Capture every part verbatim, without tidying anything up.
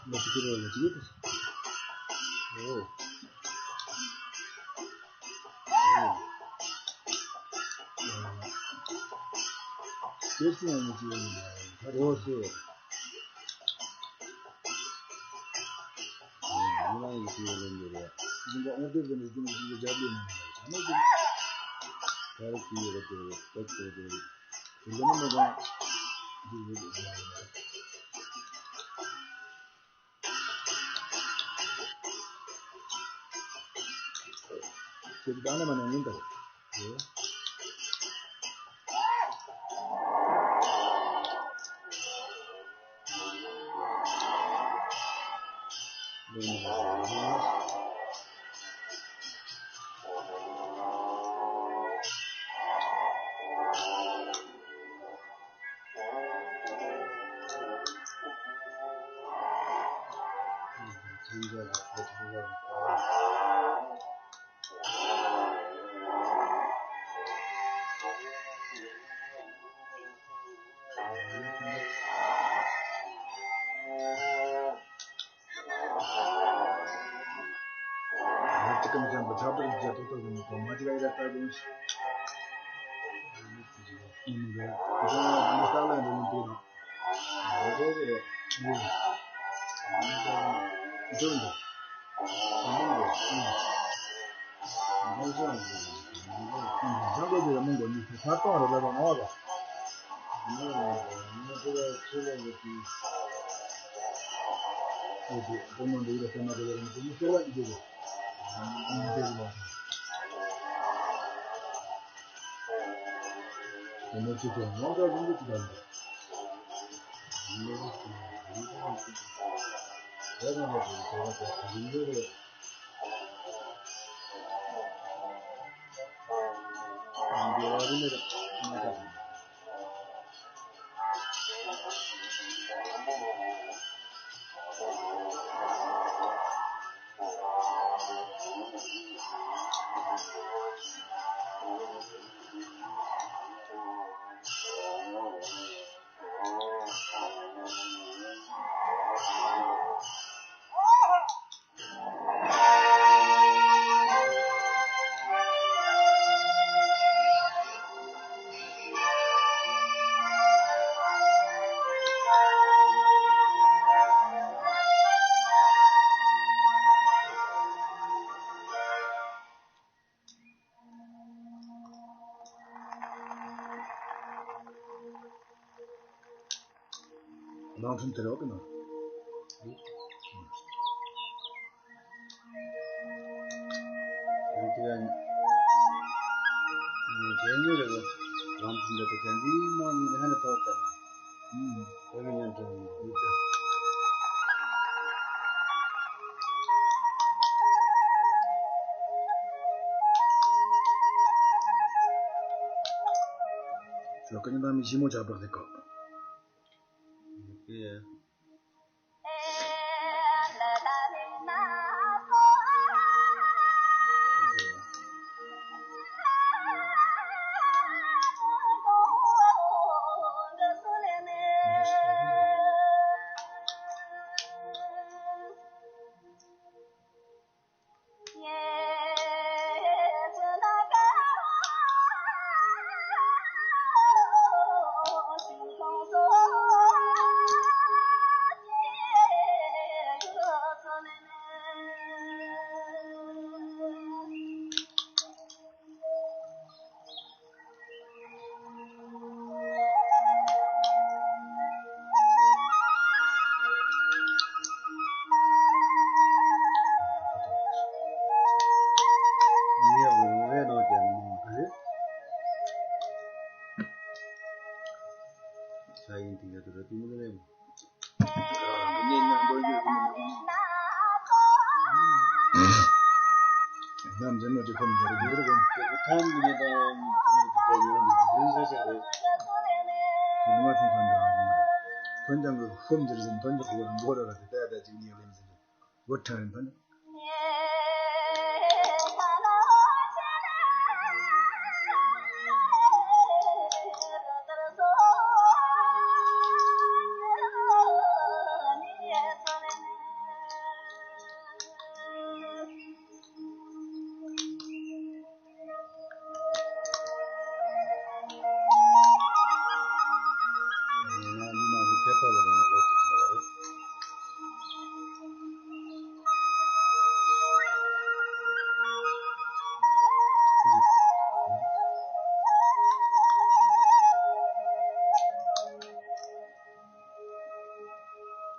ལོ་ཅི་ལོ་ལོ་ཅི་ཡོད། ཨོ། ཨོ། ཨོ། ཨོ། ནང་ཁྲིམས་དེ་རོགས་ཀྱི་ནང་། ཇོ་ཀ་ཉི་མ་མི་ཞིམ་མོ་ཇག་པར་ལེགས་གོ།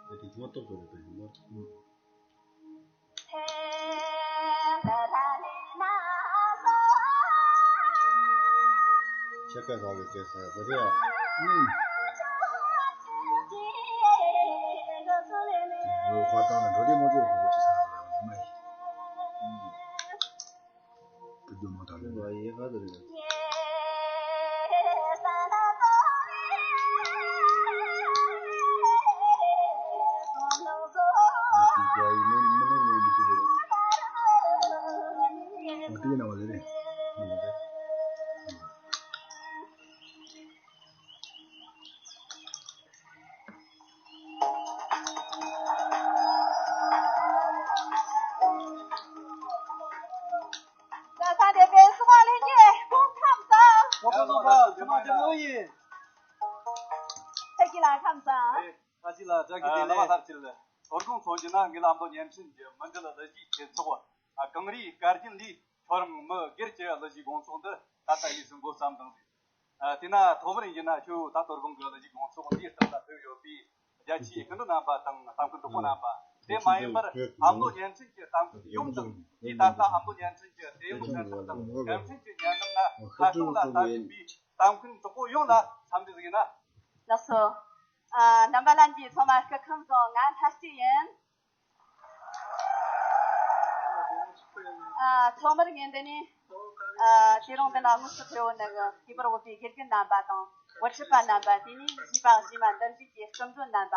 དེ་ཐོག་ཏོག་ཏོ་རེད་པས། ཆ་ཀ་ཟ་གི་སྐད་ཟ་ཡ་དེ་རེད་ཨ། ཨུམ། འགྲོ་ཁ་བཏང་ན་འགྲོ་དེ་མོ་དེ་གོ་གོ་དེ་ཟ་གི་རེད་མ་ཡིན། ཨུམ། དེ་རྒྱུ་མ་དང་ལས་ཡེ་ཧ་དེ་རེད། ལྷན་རྒྱས་སྐུ་ཁམས་བཟང་། ཁམས་བཟང་། ཁྱེད་ཀྱི་ལ་ཁམས་བཟང་། ཁ་ཅིག་ལ་བཀྲ་ཤིས་བདེ་ལེགས། ལྷག་པར་དུ་དོ་དགོང་སོང་རྒྱུ་ན་ངེད་ལ་ཨ་མདོ་བརྙན་འཕྲིན་གྱི་མུ་འབྲེལ་གླུ་གཞས་ཆེད་ཚོགས་གངས་རིའི་སྐར་རྒྱན་ལས་ཁྱོད་རང་མི་སྒེར་གྱི་གླུ་གཞས་དགོང་ཚོགས་འདི་ད་ལྟ་ཡིན་ཟིན་འགོ་བརྩམས་དང་ཟིན། དེས་ན་ཐོག་མར་ཡིན་ན་ཁྱོད་ད་དོ་དགོང་གི་གླུ་གཞས་དགོང་ཚོགས་འདིའི་སྟེང་ལ་ཕེབས་ཡོད་པའི་རྒྱ་ཆེའི་སྐུ་མགྲོན་རྣམ་པ་དང་གཏམ་མཁན་གྲོགས་པོ་རྣམ་པ། དེ་མ་ཡིན་པར་ཨ་མདོ་བརྙན་འཕྲིན་གྱི་གཏམ་མཁན་ཡོངས་དང་། དེ་ད་ལྟ་ཨ་མདོ་བརྙན་འཕྲིན་གྱི་ལྟད་མོ་འཁྲབ་སྟངས་དང་འགྲེམས་སྟོན་གྱི་ཉམས་ལེན་ལ་མཐའ་སྲུང་ལ་ལྟ་བཞིན་པའི་གཏམ་མཁན་གྲོགས་པོ་ཡོངས་ལ་འཚམས་འདྲི་ཞུ་ཡིན། ལགས་སོ། ཨ། རྣམ་པ་ལྷན་རྒྱས་ཚང་མ་སྐུ་ཁམས་བཟང་། ང་ལྷ་སྐྱིད་ཡིན། ཨ། ཐོག་མར་ངས་འདི་ནས། ཨ། དེ་རིང་འདི་ན་དངོས་སུ་ཕེབས་པའི་ནི་གུས་པར་འོས་པའི་དགེ་རྒན་རྣམ་པ་དང་། འགོ་ཁྲིད་པ་རྣམ་པ། དེ་ནས་གཞས་པ་གཞས་མ་འདི་རིགས་ཀྱི་སྐུ་མགྲོན་རྣམ་པ།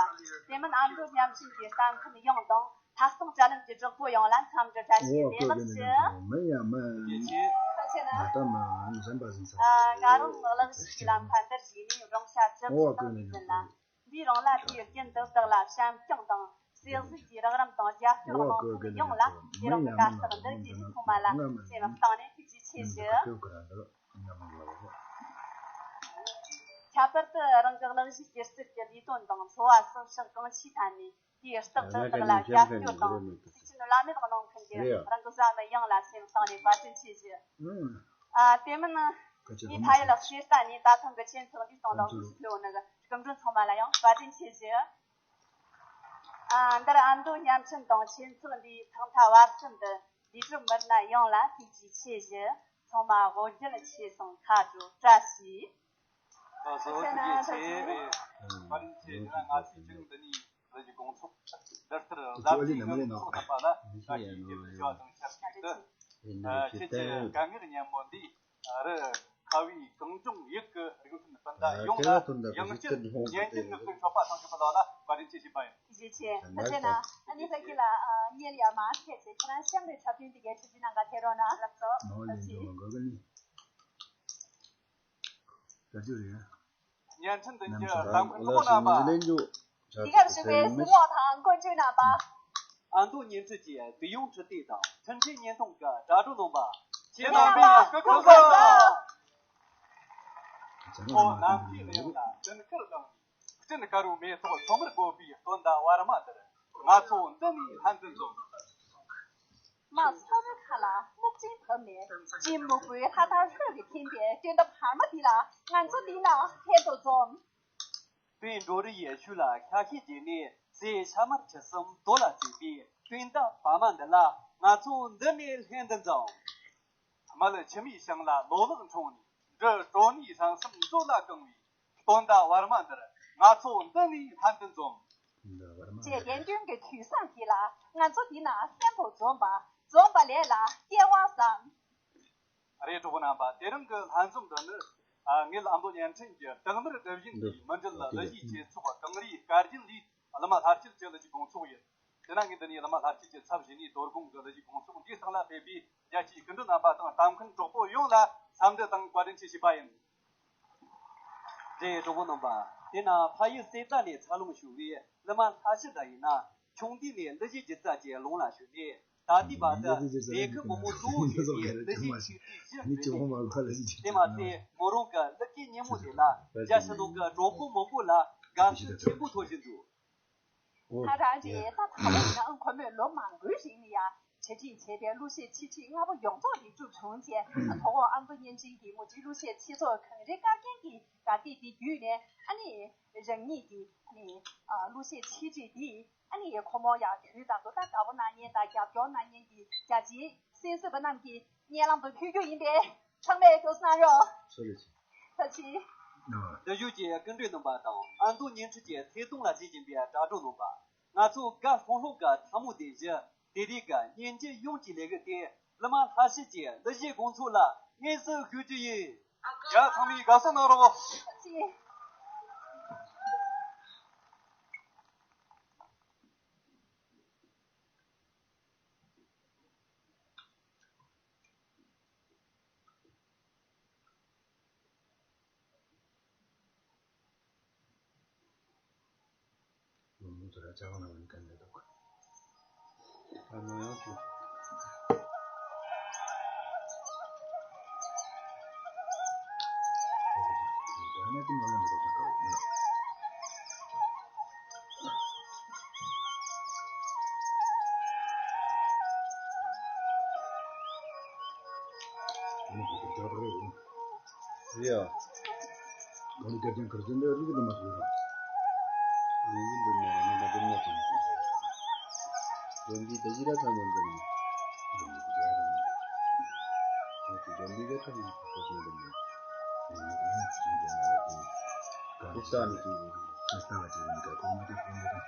དེ་མིན་ཨ་མདོ་བརྙན་འཕྲིན་གྱི་གཏམ་མཁན་ཡོངས་དང་། ལྷག་སྟངས་དྲ་ལམ་གྱི་གྲོགས་པོ་ཡོངས་ལ་འཚམས་འདྲི་བཀྲ་ཤིས་བདེ་ལེགས་ཞུ། མི་ཡ་མི། ཐུགས་རྗེ་ཆེ། ད་ལྟ་མི་གཞན་པ་ཟིན་ཚར། ཨ། ང་རང་གླུ་གཞས་ཀྱི་ལམ་ཁ་འདིར་ཞུགས་ནས་རིང་ཤ་བཅུ་དགུ་ནང་ནས་ཡིན་ལ། འདིའི་རིང་ལ་དེའི་རྒྱུན་དུ་བདག་ལ་བྱམས་སྐྱོང་དང་། གསེར་གཟིགས་ཀྱི་རགས་རིམ་དང་རྒྱབ་སྐྱོར་གནང་མཁན་ཡོངས་ལ་དེ་རིང་གི་གར་སྟེགས་འདིར་དགེ་བཤེས་ཚང་མ་ལ་སེམས་གཏིང་ནས་ཐུགས་རྗེ་ཆེ་ཞུ། ཁྱད་པར་དུ་རང་གི་གླུ་གཞས་སྒྱུ་རྩལ་གྱི་ལས་དོན་དང་འཚོ་བ་གསོག་ཕྱོགས་གང་ཆེའི་ཐད་ནས། དེའི་རྟག་ཏུ་བདག་ལ་རྒྱབ་སྐྱོར་དང་། ཤུགས་རྐྱེན་བླ་མེད་གནང་མཁན་གྱི་རང་གི་བཟའ་མི་ཡོངས་ལ་སེམས་གཏིང་ནས་བཀའ་དྲིན་ཆེ་ཞུ། ཨ། དེ་མིན། ངས་ཕ་ཡུལ་ལ་གསེར་རྟ་ནས་ད་ཐེངས་ཀྱི་ཆེད་མངགས་འདིའི་སྟེང་ལ་དངོས་སུ་ཕེབས་པའི་ནི་སྐུ་མགྲོན་ཚང་མ་ལ་ཡང་བཀའ་དྲིན་ཆེ་ཞུ། ཨ། འདིར་ཨ་མདོ་བརྙན་འཕྲིན་དང་ཆེད་མངགས་འདིའི་ཐོག་མཐའ་བར་གསུམ་དུ་ལས་སྒྲུབ་མི་སྣ་ཡོངས་ལ་ཐུགས་རྗེ་ཆེ་ཞུ། ཚང་མ་དབུ་རྒྱུད་ཆེ་སོང་། ཁ་དྲོ་བཀྲ་ཤིས། ལགས་སོ། ཐུགས་རྗེ་ཆེ། བཀའ་དྲིན་ཆེ། དེ་ན་ང་ཚོས་ཐེངས་འདི་ནས་གླུ་གཞས་དགོང་ཚོགས་འདི་ལྟར་ལ་དེའི་ངང་ཚོགས་ཐུབ་པ་ལ་བཀྲ་ཤིས་བདེ་ལེགས་ཞུ་བ་དང་ཆབས་ཅིག་ཏུ། ཁྱེད་ཀྱི་དཀའ་ངལ་སྙན་མོ་འདི་རུ་ཁ་བའི་གངས་ལྗོངས་ཡུལ་གྱི་རིགས་མཐུན་སྤུན་ཟླ་ཡོངས་ལ་ཡང་བསྐྱར་སྙན་འཇེབས་ནུས་པའི་མཆོད་པ་བཏང་ཆོག་པ་ལ་བཀའ་དྲིན་ཆེ་ཞུས་པ་ཡིན། ཐུགས་རྗེ་ཆེ། ད་ཆ་ན་ཨ་ནི་ཕ་གི་ལ་ཉེ་ལ་ཡ་མ་ཁྱེད་ཚེ་ཁྱེད་རང་གཤམ་ལས་འཁྲབ་སྟོན་དེ་གའི་ཁྲིད་ཀྱི་ནང་ག་ཐེ་རོ་ན་ལགས་སོ། ཐུགས་རྗེ་ཆེ། བརྙན་འཕྲིན་མདུན་གྱི་གཏམ་མཁན་གྲོགས་པོ་རྣམ་པ། འདི་གར་བཞུགས་པའི་གཟིགས་མོ་དང་འགོ་འཁྲིད་རྣམ་པ། ཨ་མདོ་བརྙན་འཕྲིན་གྱི་དུས་ཡུན་ཁྲི་སྟེགས་དང་འཕྲིན་ཕྲན་བརྙན་ཐུང་གི་དྲ་གྲོགས་རྣམ་པ། ཁྱེད་རྣམ་པའི་སྐུ་ཁམས་བཟང་། ཁོང་ནམ་མཁའི་གླིང་ལ་སྤྲིན་དཀར་ལངས་ནས། སྤྲིན་དཀར་བོའི་མེ་ཏོག་ཐོག་མར་བཀོད་པའི་སྟོན་ཟླ་བར་མ་འདིར་ང་ཚོ་འདི་ནས་ལྷན་འཛོམས་ཡིན། མ་ས་རུ་ཁ་ལ་སྨུག་ཆེན་བབས་ནས་སྤྲིན་སྨུག་པོའི་ལྷ་དར་ལྷོད་དེ་འཐེན་པའི་སྟོན་ཟླ་བར་མ་འདི་ལ་ང་ཚོ་འདི་ན་ལྷན་དུ་འཛོམས། སྟོན་འབྲུ་རིའི་ཤུལ་ལ་ཤ་ཤེད་རྒྱས་ནས་སའི་ཤ་དམར་ཆུ་གསུམ་རྡོ་ལ་བརྩིས་པའི་སྟོན་ཟླ་བར་མ་འདི་ལ་ང་ཚོ་འདི་ནས་ལྷན་དུ་འཛོམས། མལ་ཆུ་མིག་ཞིང་ལ་ལོ་ལེགས་འཁྲུངས་ནས་འབྲུ་དྲོ་ནས་ཧྲེང་ཧྲེང་འབྲོ་ལ་གང་བའི་སྟོན་ཟླ་བར་མ་འདིར་ང་ཚོ་འདི་ནས་ལྷན་དུ་འཛོམས། ཅེས་བདེན་དོན་གྱི་དུས་བཟང་འདི་ལ་ང་ཚོ་འདི་ན་ལྷན་དུ་འཛོམས་པ། འཛོམས་པ་ལས་ལ་སྐལ་བ་བཟང་། རེད། གྲོགས་པོ་རྣམ་པ། དེ་རིང་གི་ལྷན་འཛོམས་འདི་ནི། ཨ། ངེད་ཨ་མདོ་བརྙན་འཕྲིན་གྱི་རྟགས་མར་སྒྲུབ་བཞིན་པའི་མུ་འབྲེལ་གླུ་གཞས་ཆེད་ཚོགས་གངས་རིའི་སྐར་རྒྱན་ལས་བླ་མ་ལྷ་སྐྱིད་ཀྱི་གླུ་གཞས་དགོང་ཚོགས་ཡིན། དེ་ན་ངས་འདི་ནས་བླ་མ་ལྷ་སྐྱིད་ཀྱི་ཚབ་བྱས་ནས་དོ་དགོང་གི་གླུ་གཞས་དགོང་ཚོགས་འདིའི་སྟེང་ལ་ཕེབས་པའི་རྒྱ་ཆེའི་སྐུ་མགྲོན་རྣམ་པ་དང་གཏམ་མཁན་གྲོགས་པོ་ཡོངས་ལ་འཚམས་འདྲི་དང་བཀའ་དྲིན་ཆེ་ཞུས་པ་ཡིན། རེད། གྲོགས་པོ་རྣམ་པ། དེ་ན་ཕ་ཡུལ་གསེར་རྟ་ནས་འཚར་ལོངས་བྱུང་བའི་བླ་མ་ལྷ་སྐྱིད་ད་ཡིན་ན། ཆུང་དུས་ནས་གླུ་གཞས་སྒྱུ་རྩལ་གྱི་ཀློང་ལ་ཞུགས་ནས། ད་ལྟའི་བར་དུ་ལས་ཁུངས་མང་པོ་གཙོ་བོ་བྱས་ཏེ་གླུ་གཞས་ཆོས་སྡེ་བཞི་བསྒྲིགས་ཏེ། དེ་མ་ཟད་མོ་རང་གི་གླུ་སྐད་སྙན་མོ་དེ་ལ་རྒྱ་ཕྱི་ནང་གི་གྲོགས་པོ་མང་པོ་ལ་དགའ་བསུ་ཆེན་པོ་ཐོབ་བཞིན་འདུག་ད་རང་རེད། ད་ད་ལྟ་ཡིན་ན་ཁོ་མོས་ལོ་མང་པོའི་རིང་ནས་ཡང་ གྲ་སྒྲིག་བྱས་པའི་གླུ་གཞས་ཆེ་ཁྲི་ལྔ་པོ་ཡོངས་རྫོགས་ལེགས་གྲུབ་བྱུང་རྗེས། དོ་དགོང་ཨ་མདོ་བརྙན་འཕྲིན་གྱི་མུ་འབྲེལ་གླུ་གཞས་ཆེད་ཚོགས་གངས་རི་དཀར་རྒྱན་གྱི་གར་སྟེགས་འདི་བརྒྱུད་ནས། ཨ་ནི་རང་ཉིད་ཀྱི་ཨ་ནི་གླུ་གཞས་ཆེ་ཁྲི་འདི་ཨ་ནི་ཁོ་མོ་ཡང་དུས་དང་པོ་ད་དགའ་པོ་གནང་མཁན་དང་རྒྱབ་སྐྱོར་གནང་མཁན་གྱི་རྒྱ་ཆེའི་གསན་གཟིགས་པ་རྣམས་ཀྱི་སྙན་ལམ་དུ་ཕུལ་རྒྱུ་ཡིན་པས། ཚང་མས་དགའ་བསུ་གནང་རོགས། ཚོད་རེ་ཆེ། ཐུགས་རྗེ་ཆེ། བཀྲ་ཤིས་བདེ་ལེགས། སྐུ་མགྲོན་རྣམ་པ་དང་ཨ་མདོ་བརྙན་འཕྲིན་གྱི་ཐད་གཏོང་ལ་གཟིགས་བཞིན་པའི་དྲ་གྲོགས་རྣམ་པ། ང་ཚོ་དགའ་ཧྲོང་ཧྲོང་གི་ཐ་མོ་དེ་བཞི་དེ་རིང་གི་སྙན་འཇེབས་ཡོངས་ཀྱི་ལས་འགུལ་དེ་གླུ་མ་ལྷ་བཞི་གི་གླུ་གཞས་དགོང་ཚོགས་ལ་སྙན་སེང་ཞུ་རྒྱུ་ཡིན། ཡ། ཚང་མས་དགའ་བསུ་གནང་རོགས། ལོ་མང་དུ་ར་ཅག་ལ་ཡོང་གི་མེད་འདུག་ཨ་ནི་ཡང་ཅིག་ཡ། གང་ག་ཅན་ཁར་ཟིན་པའི་རིགས་དུ་མ་ཟིན་པ། རིགས་དུ་མ་ཟིན་པ་དུ་མ་ཟིན་པ། དོན་འདི་ད་ཅི་ར་ཚང་མ་འཛིན་ན། དོན་འདི་ད་ཚང་མ་ཟིན་པ་ཟིན་པ་ཟིན་པ། གང་ལྟར་ནི་ཀུན་གྱི་ལྟ་བ་ཅན་གྱི་གོང་མ་དང་གོང་མ་དང་།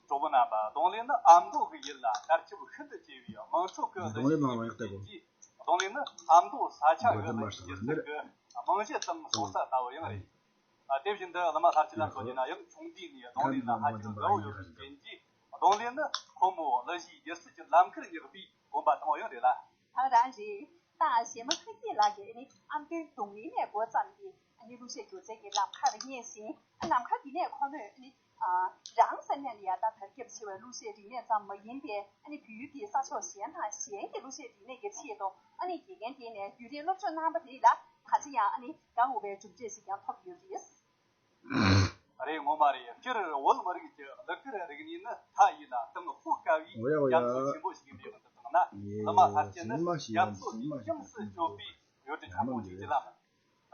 གྲོགས་པོ་རྣམ་པ། གདོང་ལེན་ནི་ཨ་མདོ་གི་ཡུལ་ལ་དར་ཁྱབ་ཤིན་ཏུ་ཆེ་བའི་དམངས་ཁྲོད་ཀྱི་གདོང་ལེན་མང་བ་ཡག་ལྟ་བུ། གདོང་ལེན་ནི་ཨ་མདོ་ས་ཆ་གི་སྒྱུ་རྩལ་གྱི་རྨང་གཞི་དང་སྲོག་རྩ་ལྟ་བུ་ཡང་རེད། ཨ། དེ་བཞིན་དུ་བླ་མ་ལྷ་ཆོས་ལ་མཚོན་རྒྱུ་ན་ཡང་ཆུང་དུས་ནས་གདོང་ལེན་ལ་ཧ་ཅང་དགའ་བོ་ཡོད་པའི་རྐྱེན་གྱིས། གདོང་ལེན་ནི་ཁོ་མོ་གླུ་གཞས་སྒྱུ་རྩལ་གྱི་ལམ་ཁར་ཡག་པའི་གོམ་པ་དང་པོ་ཡང་རེད་ལ། ཨ། རང་རེད། ད་གཞས་མ་ལྷ་སྐྱིད་ལགས་ཀྱིས་ཨ་ནི་ཨ་མདོའི་གདོང་ལེན་ནས་འགོ་བརྩམས་ཏེ། ཨ་ནི་གླུ་གཞས་སྒྱུ་རྩལ་གྱི་ལམ་ཁར་སྙེག་ཟིན། ཨ། ལམ་ཁ་འདི་ནས་ཁོ་མོས་ཨ་ནི་ཨ་རང་ས་གནས་ལ་ཡ་ད་དར་ཁྱབ་ཆེ་བའི་གླུ་གཞས་རིག་གནས་ཙམ་མ་ཡིན་པའི། ཨ་ནི་བོད་ཡུལ་གྱི་ས་ཕྱོགས་གཞན་དང་གཞན་གྱི་གླུ་གཞས་རིག་གནས་ཀྱི་ཆེད་དུ་ཨ་ནི་དགེ་རྒན་དེ་ནས་རྒྱུན་རིང་སློབ་སྦྱོང་གནང་བ་རེད་ལ། ད་ཆ་ཡང་ཨ་ནི་དགའ་འོས་པའི་གྲུབ་འབྲས་ཤིག་ཀྱང་ཐོབ་ཡོད་རེད། རེད། ངོ་མ་རེད། སྤྱིར་བོད་མི་རིགས་ཀྱི་གླུ་གར་རིག་གནས་ནི་མཐའ་ཡས་ལ་དང་དཔོག་དཀའ་བའི་རྒྱ་མཚོ་ཆེན་པོ་ཞིག་ཡིན་པའི་དབང་དུ་བཏང་ན། བླ་མ་ལྷ་སྐྱིད་ནི་རྒྱ་མཚོ་ལས་ཡངས་སུ་གྱོད་པའི་གཡུ་ཁྲི་ཆེན་པོ་ཞིག་ཡིན་ལ།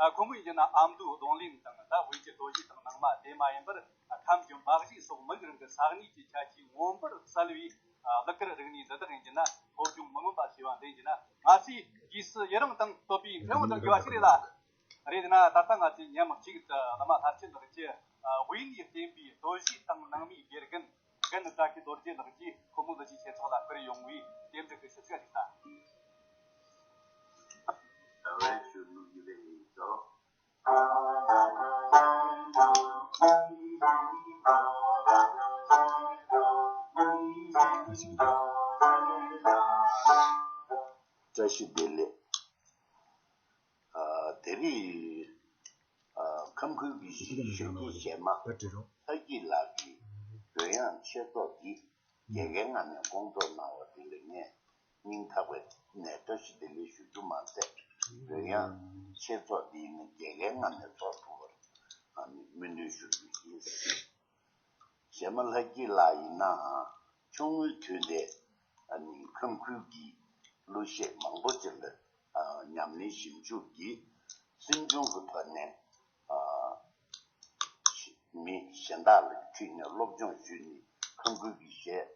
ཨ། ཁོ་མོ་ཡིན་ན་ཨ་མདོའི་གདོང་ལེན་དང་། ད་བོད་ཀྱི་རྡོ་གཞས་དང་ནང་མ་དེ་མ་ཡིན་པར། ཨ། ཁམས་ཀྱི་འབག་གཞས་སོགས་མི་རིགས་རང་གི་ས་གནས་ཀྱི་ཁྱད་ཆོས་མངོན་པར་གསལ་བའི། ཨ། གླུ་གར་རིག་གནས་འདི་དག་ཡིན་གྱི་ན་སློབ་སྦྱོང་མི་མངོན་པ་ཞེས་པ་འདི་ཡིན་གྱི་ན། ང་ཚོས་རྗེས་སུ་ཡི་རང་དང་བསྟོད་པའི་ཕན་ཡོན་དང་འབྲེལ་བ་ཞིག་རེད་ལ། རེད་དེ་ན་ད་ལྟ་ང་ཚོས་མཉམ་གཅིག་ཏུ་བླ་མ་ལྷ་སྐྱིད་ལགས་ཀྱི། ཨ། དབུས་ནས་བསྟན་པའི་རྡོ་གཞས་དང་ནང་མའི་དགེ་རྒན་རྒན་བཀྲ་ཤིས་རྡོ་རྗེ་ལགས་ཀྱིས་ཁོ་མོ་གླུ་གཞས་ཆེ་ཚོགས་ལ་ཕུལ་ཡོང་བའི་རྟེན་འབྲེལ་གྱི་ཞུ་ཚིག་ཞིག་དང་། བཀྲ་ཤིས་བདེ་ལེགས། ཨ། དེ་རིང་། ཨ། ཁམས་ཁུལ་གྱི་གཞོན་སྐྱེས་གཞས་མ་ལྷ་སྐྱིད་ལགས་ཀྱིས་རོལ་དབྱངས་ཆེད་ཚོགས་འདི་དགེ་རྒན་ངག་ནས་སྐོང་ཚོགས་གནང་བ་དེ་ལ་ངས་སྙིང་ཐག་པ་ནས་བཀྲ་ཤིས་བདེ་ལེགས་ཞུ་རྒྱུ་མ་ཟད། རོལ་དབྱངས་ཆེད་ཚོགས་འདི་ནི་དགེ་རྒན་ངག་ནས་ཚོགས་ཐུབ་པར་ཨ་ནི་སྨོན་འདུན་ཞུ་རྒྱུ་ཡིན། གཞས་མ་ལྷ་སྐྱིད་ལགས་ཡིན་ནའང་ཆུང་ངུའི་དུས་ནས་ཨ་ནི་ཁམས་ཁུལ་གྱི་གླུ་གཞས་མང་པོ་ཅིག་ལ་ཨ་ཉམས་ལེན་ཞིབ་འཇུག་གིས་སེམས་ཆུང་གི་ཐོག་ནས། ཨ། མི་གཞན་དག་ལ་ཁྲིད་ནས་སློབ་སྦྱོང་ཞུས་ནས་ཁམས་ཁུལ་གྱི་གཞས་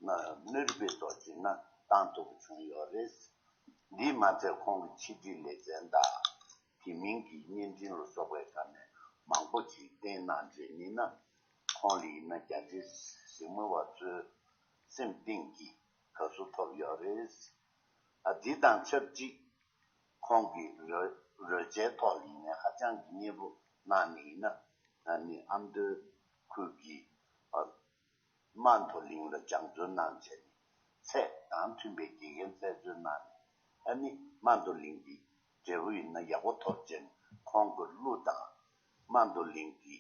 ནི་ནུས་པའི་ཐོག་ཅིག་ན་བཏང་ཐུབ་པ་བྱུང་ཡོད་རེད། འདིས་མ་ཚད་ཁོང་གི་ཕྱི་དྲིལ་ལེ་ཚན་དང་དེ་མིན་གྱི་བརྙན་འཕྲིན་ལ་སོགས་པའི་ཐོག་ནས་མང་པོ་ཅིག་བསྟན་གནང་རྗེས་ནི་ན། ཁོང་ལ་ཡིན་ན་རྒྱ་ཆེའི་གཟིགས་མོ་བ་ཚོའི་སེམས་གཏིང་གི་དགའ་བསུ་ཐོབ་ཡོད་རེད། ཨ། འདི་དང་ཆབས་ཅིག་ཁོང་གིས་རོལ་རོལ་ཆའི་ཐོག་ལ་ཡིན་ནའི་ཧ་ཅང་གི་མཉེས་པོ་གནང་ནས་ཡིན་ན། ཨ་ནི་ཨ་མདོའི་ཁུལ་གྱི། ཨ། རྨ་མདོ་གླིང་ལ་སྦྱང་བརྩོན་གནང་བྱས་ནས་ཚད་དང་མཐུན་པའི་དགེ་རྒན་རྩལ་འཚོལ་གནང་ནས། ཨ་ནི་རྨ་མདོ་གླིང་གི་འབྲས་བུ་ཡིན་ན་ཡག་པོ་ཐོབ་བྱས་ནས། ཁོང་གི་གླུ་དང་རྨ་མདོ་གླིང་གི་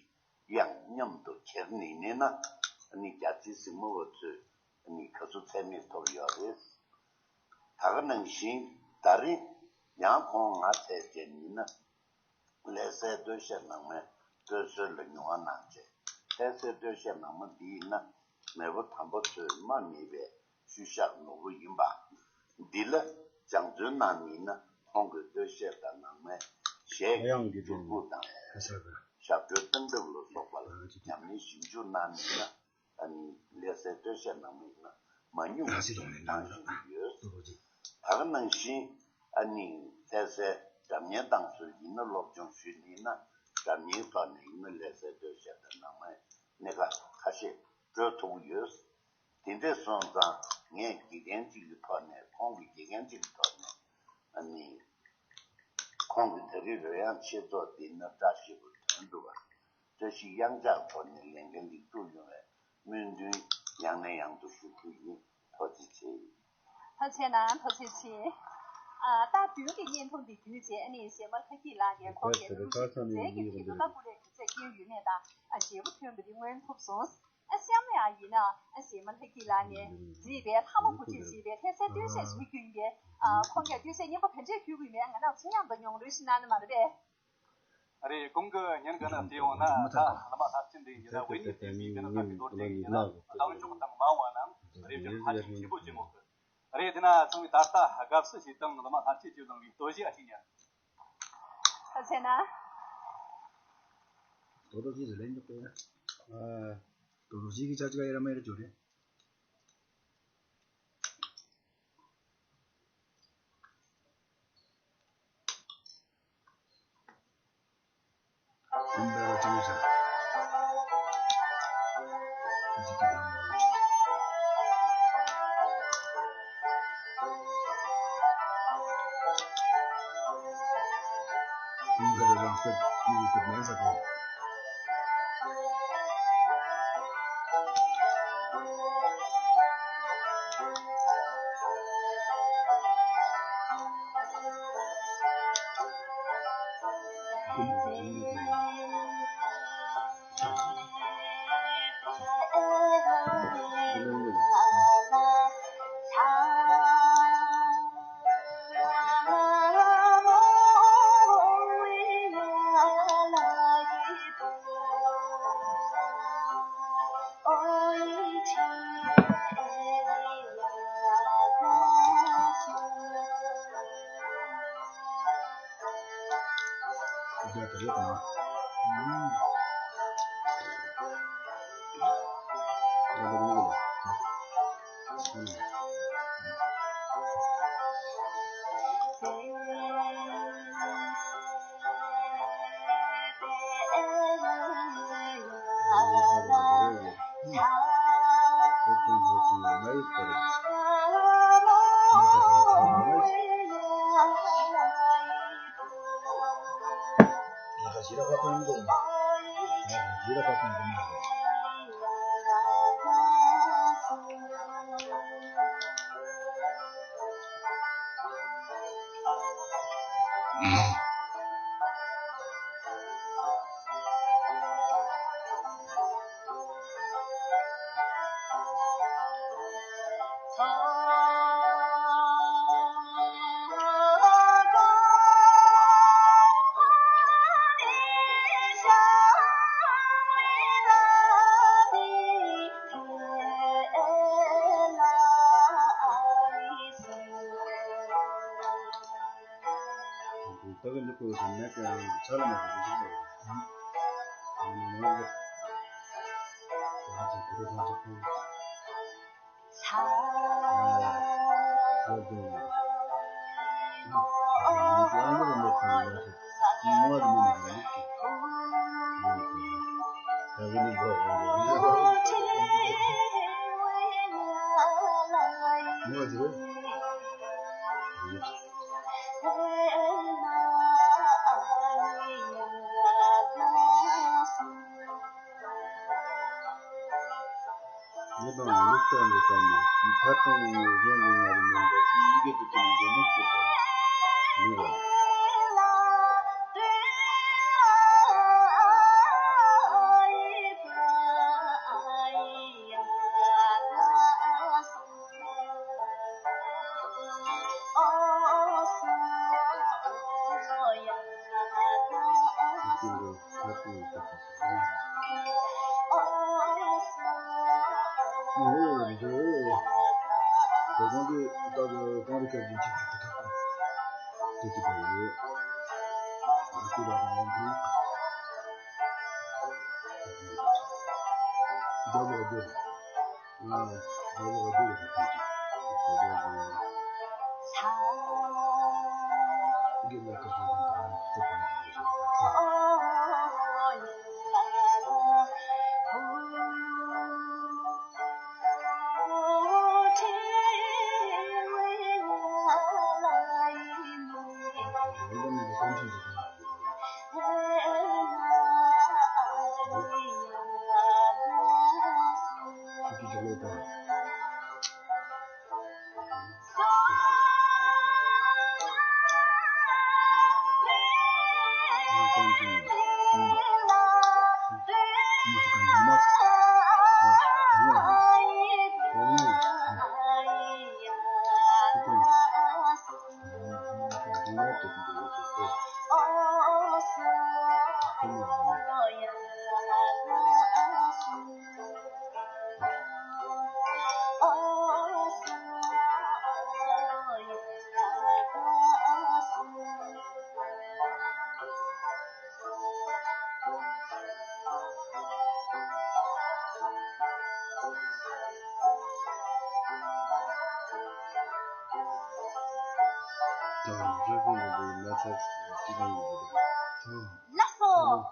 དབྱངས་མཉམ་དུ་གྱེར་ནས་ཡིན་ན། ཨ་ནི་རྒྱ་ཆེའི་གཟིགས་མོ་བ་ཚོས་ཨ་ནི་དགའ་བསུ་ཚད་མེད་ཐོབ་ཡོད་རེད། ད་ག་ནང་བཞིན་ད་རེས་ཡང་ཁོང་ང་འཚོལ་བྱས་ནས་ཡིན་ན། ལྷ་སའི་སྟོད་གཞས་ནང་མའི་སྟོད་གསོལ་ལ་མྱོང་བ་གནང་བྱས། ལྷ་སའི་སྟོད་གཞས་ནང་མ་འདི་ཡིན་ན་མེས་པོ་དམ་པ་ཚོའི་རྨ་མེད་པའི་ཤུལ་བཞག་ནོར་བུ་ཡིན་པ། འདི་ལ་སྦྱང་བརྩོན་གནང་ནི་ཡིན་ན་ཁོང་གི་སྟོད་གཞས་དང་ནང་མའི་གཞས་ཀྱི་འགྱུར་ཁུག་དང་ཞབས་བྲོའི་སྟངས་སྟབས་ལ་སོགས་པ་ལ་ཉམས་ལེན་ཞིབ་འཇུག་གནང་ནི་ཡིན་ན། ཨ་ནི་ལྷ་སའི་སྟོད་གཞས་ནང་མ་ཡིན་ན་མ་ཉུང་བ་ཞིག་བཏང་བཞིན་ཡོད། ད་ག་ནང་བཞིན་ཨ་ནི་ལྷ་སའི་སྒྲ་སྙན་ཏང་སུ་ཡིན་ན་སློབ་སྦྱོང་ཞུས་ནི་ཡིན་ན། སྒྲ་སྙན་ཐོག་ནས་ཡིན་ན་ལྷ་སའི་སྟོད་གཞས་དང་ནང་མའི་གནད་འགག་ཁ་ཤས་སྤྲོད་ཐུབ་ཀྱི་ཡོད། དེ་འདྲ་སོང་ཙང་ངས་དགེ་རྒན་གཅིག་གི་ཐོག་ནས། ཁོང་གི་དགེ་རྒན་གཅིག་གི་ཐོག་ནས་ཨ་ནི་ཁོང་གི་ད་རེས་རོལ་དབྱངས་ཆེད་ཚོགས་འདི་ནི་བཀྲ་ཤིས་པ་དོན་འགྲུབ་པ། བཀྲ་ཤིས་གཡང་འཇགས་ཐོག་ནས་ལས་འགན་ལེགས་གྲུབ་ཡོང་བའི་སྨོན་འདུན་ཡང་ནས་ཡང་དུ་ཞུ་རྒྱུ་ཡིན། ཐུགས་རྗེ་ཆེ། ཐུགས་རྗེ་གནང་། ཐུགས་རྗེ་ཆེ། ཨ། ད་མདུན་གྱི་བརྙན་ཐུང་འདི་བརྒྱུད་བྱས་ཨ་ནི་གཞས་མ་ལྷ་སྐྱིད་ལགས་ཀྱིས་ཁོང་གི་གླུ་གཞས་སྒྱུ་རྩལ་གྱི་ཆེད་དུ་ལྟ་སྐུལ་ལས་སྒྱུ་རྩལ་བསྐྱོན་ཡོད་མེད་དང་། ཨ། ཞེ་པོ་ཐོན་པ་འདི་མངོན་ཐུབ་སོང་། ཨ། གཤམ་ལ་ཡང་ཡིན་ན། ཨ། གཞས་མ་ལྷ་སྐྱིད་ལགས་ནས་མཛད་པའི་ལྷ་མོ་བུ་ཁྲིད་ཞེས་པའི་ལྷ་སའི་སྟོད་གཞས་ཤིག་བསྐྱོན་པས། ཨ། ཁོང་གིས་སྟོད་གཞས་སྙན་པོ་ག་འདྲས་ཞུ་དགོས་མེད་ང་རང་ཚོ་མཉམ་དུ་མྱོང་རོལ་ཞིག་གནང་ན་མ་རེད་པས། རེད། གོང་གི་ཉིན་གང་ན་བལྟས་ཡོང་ན། ད་བླ་མ་ལྷ་སྐྱིད་འདི་ཡིན་ན་དབུས་ནས་བསྟན་པའི་མི་ནག་གི་རྡོ་རྗེ་ཡིན་ན་གདངས་ཕྱོགས་དང་མ་འོངས་པ་ནང་རེ་བ་ཧ་ཅང་ཆེན་པོ་ཅིག་མོ་གི། རེད། དེ་ན་ཚང་མས་ད་ལྟ་དགའ་བསུ་ཞིག་དང་བླ་མ་ལྷ་སྐྱིད་ཀྱིས་བླངས་པའི་རྡོ་རྗེ་ཨ་ཅིག་ཉར། ད་བྱས་ན། རྡོ་རྗེ་ཟེར་ལན་འཇོག་པ་ཡ། རྡོ་རྗེ་གི་ཆ་ཅིག་ཡ་ར་མ་ཡ་ར་འཇོག་རེད། ད་གིན་འདི་བཀོད་ཟིན་མེད་ཀྱང་ཆ་ལ་མ་གི་འདི་འདི་ནང་གི་ང་ཚོ་བོད་རང་ཚོ་ཁོང་ཚོ་ངས་དང་ལུགས་ལྟར་འདི་ལྟར་ན་ཁ་ཏོན་ཡོད་གཞན་ལུགས་ང་རིག་མིན་འདྲ་ཅིག་ཡི་གེ་འདི་ཀྱང་འདི་ནུབ་ཀྱི་ཐོག་ལུགས་ལ། ལགས་སོ།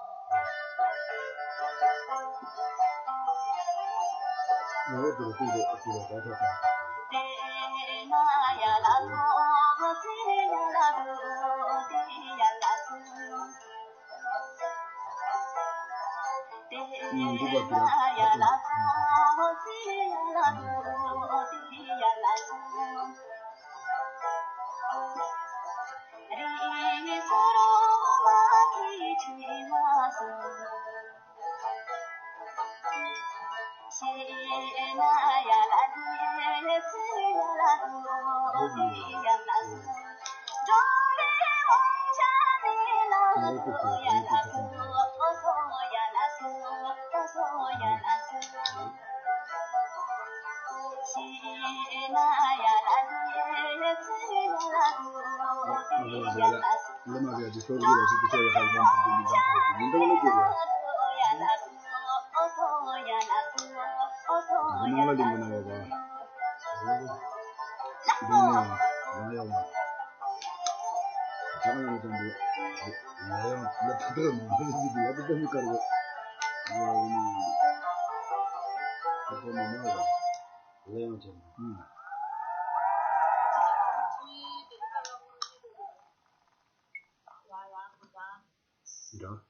འདྲ།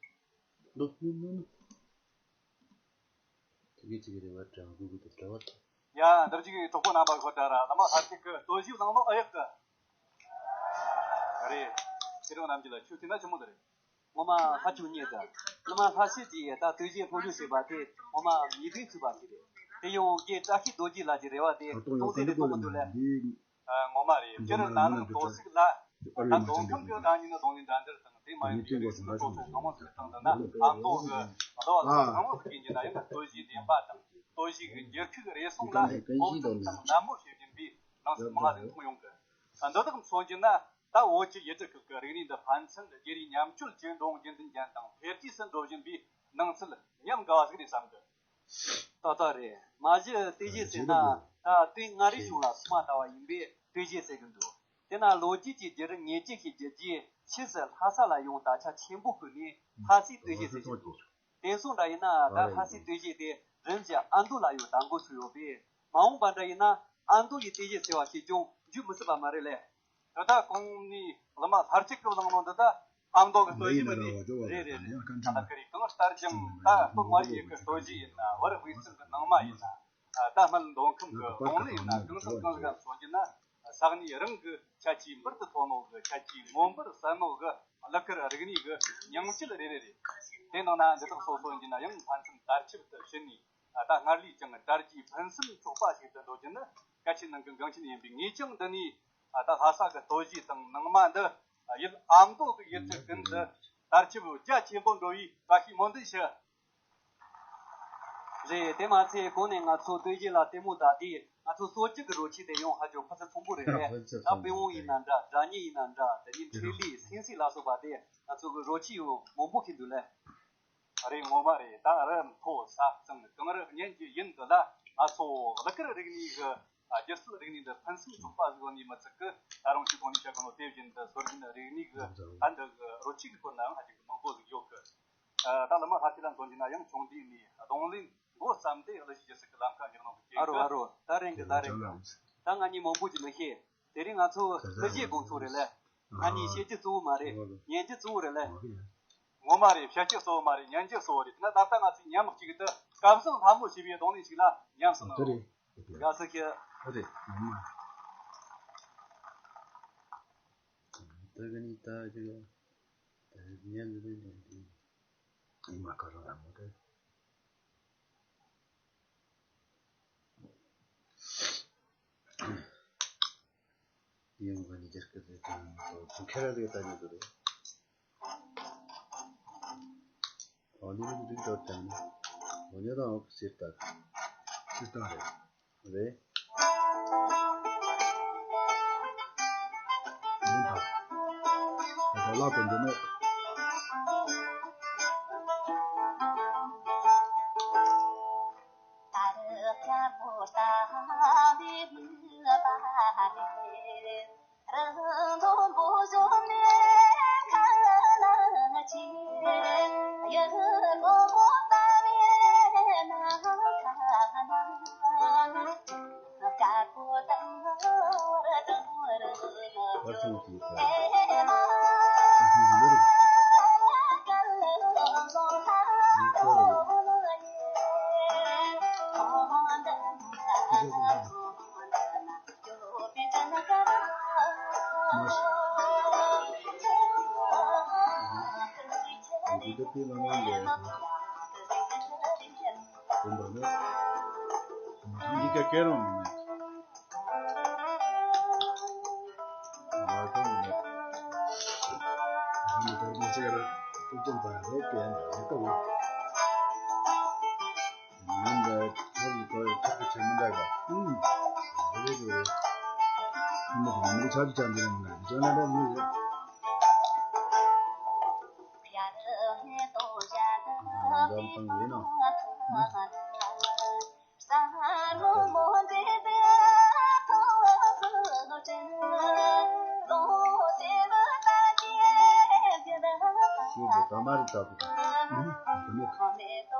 འདུག་ཡིན་ནོ། དེ་གི་དེ་གི་རེ་བ་དྲན་དགོས་གི་དེ་འདྲ་བ་དང་། ཡ་འདིར་གཅིག་གི་གྲོགས་པོ་རྣམ་པ་ཁོ་ད་ར་བླ་མ་ལྷ་གཅིག་གི་ལྟོ་བཞི་བླངས་ནོ་ཨ་ཡག་གི། རེད། ཁྱེད་རང་རྣམས་ཀྱི་ལ་ཆུ་དེ་ན་ཆི་མོ་དེ་རེད། ངོ་མ་ཧ་ཅང་ཉེ་གི། བླ་མ་ལྷ་སྲས་ཀྱིས་ད་ལྟོ་བཞི་ལྷོ་ལུགས་ཟེར་བ་དེ་ངོ་མ་ཉེ་དུས་ཚུད་པ་ཞིག་རེད། དེ་ཡང་རྒན་བཀྲ་ཤིས་རྡོ་རྗེ་ལགས་ཀྱི་རེ་བ་དེ་ད་དུང་དེ་རེད་གཏོང་མི་འདུག་ལེ། ཨ། ངོ་མ་རེད། སྤྱིར་ན་ནིང་དོ་སྲིད་ལ། ད་མདོ་ཁམས་ཀྱི་བདག་ཉིད་ནི་གདོང་ལེན་འདྲ་འདིར་དང་དེ་མ་ཡིན་པའི་རིགས་སུ་གྲོགས་ཚོ་གང་མང་ཟིག་དང་འདི་ན་ཨ་མདོ་གི་མདོ་ལ་གང་མང་ཟིག་ཡིན་གྱི་ན་ཡང་ན་སྟོད་གཞས་བདེན་པ་དང་སྟོད་གཞས་ཀྱི་འགྱུར་ཁུག་རེ་ཟུང་ལ་ཨོ་ཐུམ་དང་ལད་མོ་བྱེད་བཞིན་པའི་ནང་སྲིད་མང་ཟིག་མཐོང་ཡོང་གི། འདི་དག་མཚོན་རྒྱུ་ན་ད་བོད་ཀྱི་ཡུལ་གྲུ་ཁག་གི་རིག་གནས་འདི་ཕན་ཚུན་བརྗེ་རེས་མཉམ་སྤྱོད་ཀྱི་འགྲོ་འོང་རྒྱུན་འཛིན་མཁན་དང་འཕེལ་རྒྱས་སུ་འགྲོ་བཞིན་པའི་ནང་ཚུལ་ཉམས་དགའ་བ་ཟིག་རེད་བསམ་གི། ཏག་ཏག་རེད། མ་གཞི་སྟོད་གཞས་ཟེར་ན་ད་དུས་མངའ་རིས་གཞུང་ལ་སྲུང་མ་ལྟ་བུ་ཡིན་པས་སྟོད་གཞས་ཟེར་གི་འདུག་དེ་ན་ལོ་རྒྱུས་ཀྱི་རྒྱུད་རིམ་ངེས་ཅན་ཞིག་བརྒྱུད་རྗེས་ཕྱིས་སུ་ལྷ་ས་ལ་ཡང་དར་ཆ་ཆེན་པོ་བརྐོས་ནས་ལྷ་སའི་སྟོད་གཞས་ཟེར་བཞིན་འདུག་དེང་སང་འདྲ་ཡིན་ན་ད་ལྷ་སའི་སྟོད་གཞས་དེ་རིམ་བཞིན་ཨ་མདོ་ལ་ཡང་དར་འགོ་ཚུགས་ཡོད་པས། མ་འོངས་པ་འདྲ་ཡིན་ན་ཨ་མདོ་ཡི་སྟོད་གཞས་ཟེར་བ་ཞིག་ཀྱང་འཇུག་མི་སྲིད་པ་མ་རེད་ལེ། ད་ལྟ་གོང་ནས་བླ་མ་ལྷ་གཅིག་གི་གླེང་ནོ་འདི་ད་ཨ་མདོ་གི་སྟོད་གཞས་མིན་ནི་རེད་རེད་རེད། ད་ལྟ་ཀི་རེད། གང་ལྟར་ཀྱང་ད་སྟོད་མངའ་རིས་ཀྱི་སྟོད་གཞས་ཡིན་ན་བར་དབུས་གཙང་གི་ནང་མ་ཡིན་ན་ད་སྨད་མདོ་ཁམས་ཀྱི་གདོང་ལེན་ཡིན་ན་གང་ས་གང་ཟིག་ག་མཚོན་རྒྱུ་ན་ས་གནས་རང་གི་ཁྱད་ཆོས་འབུར་དུ་ཐོན་ནོ་གི་ཁྱད་ཆོས་མངོན་པར་གསལ་ནོ་གི་གླུ་གར་རིག་གནས་ཀྱི་ཉིང་བཅུད་རེ་རེ་རེད། དེ་ནང་ན་འདི་དག་སོ་སོ་ཡིན་རྒྱུ་ན་ཡང་ཕན་ཚུན་དར་ཁྱབ་ཏུ་ཕྱིན་ནས། ད་སྔར་ལས་ཀྱང་དར་རྒྱས་ཕུན་སུམ་ཚོགས་པ་ཞིག་ཏུ་འགྲོ་རྒྱུ་ནི་གལ་ཆེན་ནང་གི་འགངས་ཆེན་ཡིན་པས། ངས་ཀྱང་འདི་ནས་ད་ལྷ་ས་གི་སྟོད་གཞས་དང་ནང་མ་འདི་ཡུལ་ཨ་མདོ་གི་ཡུལ་གྲུ་ཀུན་ཏུ་དར་ཁྱབ་རྒྱ་ཆེན་པོ་འགྲོ་བའི་བཀྲ་ཤིས་སྨོན་འདུན་ཞུ། རེད། དེ་མ་ཚད་གོང་ནས་ང་ཚོ་སྟོད་གཞས་ལ་ལྟད་མོ་ལྟ་དུས་ང་ཚོ་གསོ་སྐྱིད་ཀྱི་རོལ་ཆས་དེ་ཡང་ཧ་ཅང་ཕུན་སུམ་ཚོགས་པོ་རེད་པས། ད་པི་ཝང་ཡིན་ན་འདྲ། སྒྲ་སྙན་ཡིན་ན་འདྲ། དེ་ནས་འཕྲིན་ལས། སེམས་སྲིད་ལ་སོགས་པ་དེ་ང་ཚོ་གི་རོལ་ཆས་ཡང་མང་པོ་ཞིག་འདུག་ལེ། རེད། ངོ་མ་རེད། ད་རི་མཐོ་ས་གཙང་གངས་རི་གཉན་གྱི་ཡུལ་འདི་ལ་ང་ཚོ་གླུ་གར་རིག་གནས་ཀྱི་སྒྱུ་རྩལ་རིག་གནས་འདི་ཕུན་སུམ་ཚོགས་པ་ཟིག་ཡོད་ནི་མི་ཚད་ཀི། ད་རུང་ཅིག་གོང་ནས་བཤད་གོ་ནོ་དེ་བཞིན་དུ་སྲོལ་རྒྱུན་རིག་གནས་ཀྱི་ད་འདི་གི་རོལ་ཆས་ཀྱི་སྐོར་ནའང་ཧ་ཅང་གི་མང་པོ་ཟིག་ཡོད་ཀི། ད་བླ་མ་ལྷ་སྲས་ལ་མཚོན་རྒྱུ་ན་ཡང་ཆུང་དུས་ནས་གདོང་ལེན་འགོ་བརྩམས་ཏེ་གླུ་གཞས་སྒྱུ་རྩལ་གྱི་ལམ་ཁ་འཇུག་གནང་གི། ཨ་རོ་ཨ་རོ། ད་རིང་གི་ད་རིང་གི་ད་ང་གཉིས་མང་པོ་ཅིག་མི་ཤེས། དེ་རིང་ང་ཚོ་གླུ་གཞས་དགོང་ཚོགས་རེད་ལེ། ང་གཉིས་བཤད་རྒྱུ་གཙོ་བོ་མ་རེད། ཉན་རྒྱུ་གཙོ་བོ་རེད་ལེ། ངོ་མ་རེད། བཤད་རྒྱུ་གཙོ་བོ་མ་རེད། ཉན་རྒྱུ་གཙོ་བོ་རེད། དེ་ན་ད་ལྟ་ང་ཚོས་མཉམ་གཅིག་ཏུ་སྐལ་བཟང་ལྷ་མོ་ཞེས་པའི་གདོང་ལེན་ཞིག་ལ་ཉམས་སུ་ལེན་རོགས། དགའ་བསུ་ཞུ། ཨ་རེད། ངོ་མ་རེད། ད་ག་ནི་ད་ཅིག་ད་ཉན་འདི་འདི་འདི་ཨི་མ་ཀ་ར་ལྷ་མོ་རེད། ཡོང་གི་ནི་རྒྱ་སྐད་དེ་དང་ཁེ་ར་རེ་ད་ནི་དུ་རེ། ཨོ་ནི་རིག་རིག་ཏོ་དང་ཨོ་ནི་རང་ཨོ་སིར་ཏ་སིར་ཏ་རེ་རེ། ཡིན་ད། ད་ལ་དོན་དུ་ནོ། འདི་ཀ་སྐད་རོང་མི་ནི། ང་ཚོ་མི་ནི། ང་ཚོ་མི་ཚེ་ར་ཏུ་ཅན་པ་རེད་ཀྱི་ཡང་འདྲ་ཡོད་ཀ་བོ། ང་འདྲ་ཐོག་གི་ཐོག་ཡོད་ཐག་གི་ཆེ་མི་འདྲ་ག་ཨུམ། རེད་རེད་རེད། མི་འདྲ་མི་ཆགས་ཀྱི་ཆགས་འདི་རང་ང་ཚོ་ན་འདྲ་མི་རེད། འདམ་ཐང་ཡིན་ནོ། ཤིན་ཏུ་དགའ་མ་རེ་ལྟ་བུ་དང་། ཨུ་ཧུ། དགའ་མེད།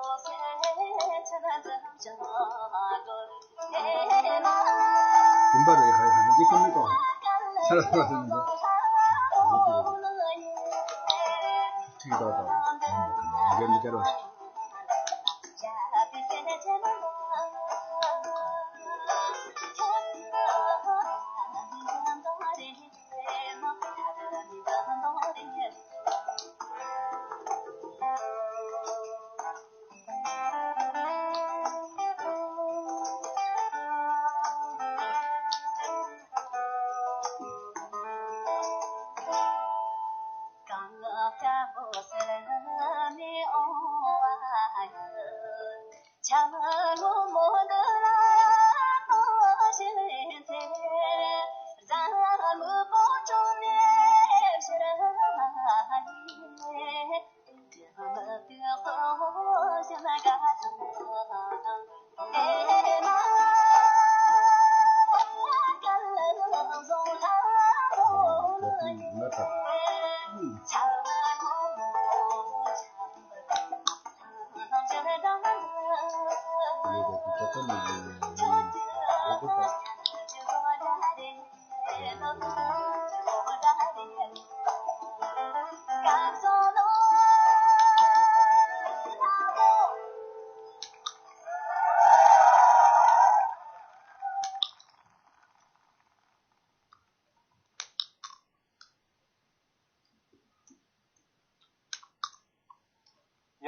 ཀུན་པ་རེ་ཧ་ཡ་ཧ་ན་འདི་ཀུན་མི་གོ། ས་ར་ས་ར་ས་ནི་འདི། ཁྲིག་ཏོག་ཏོག་འདི་འདི་ཀ་རོ།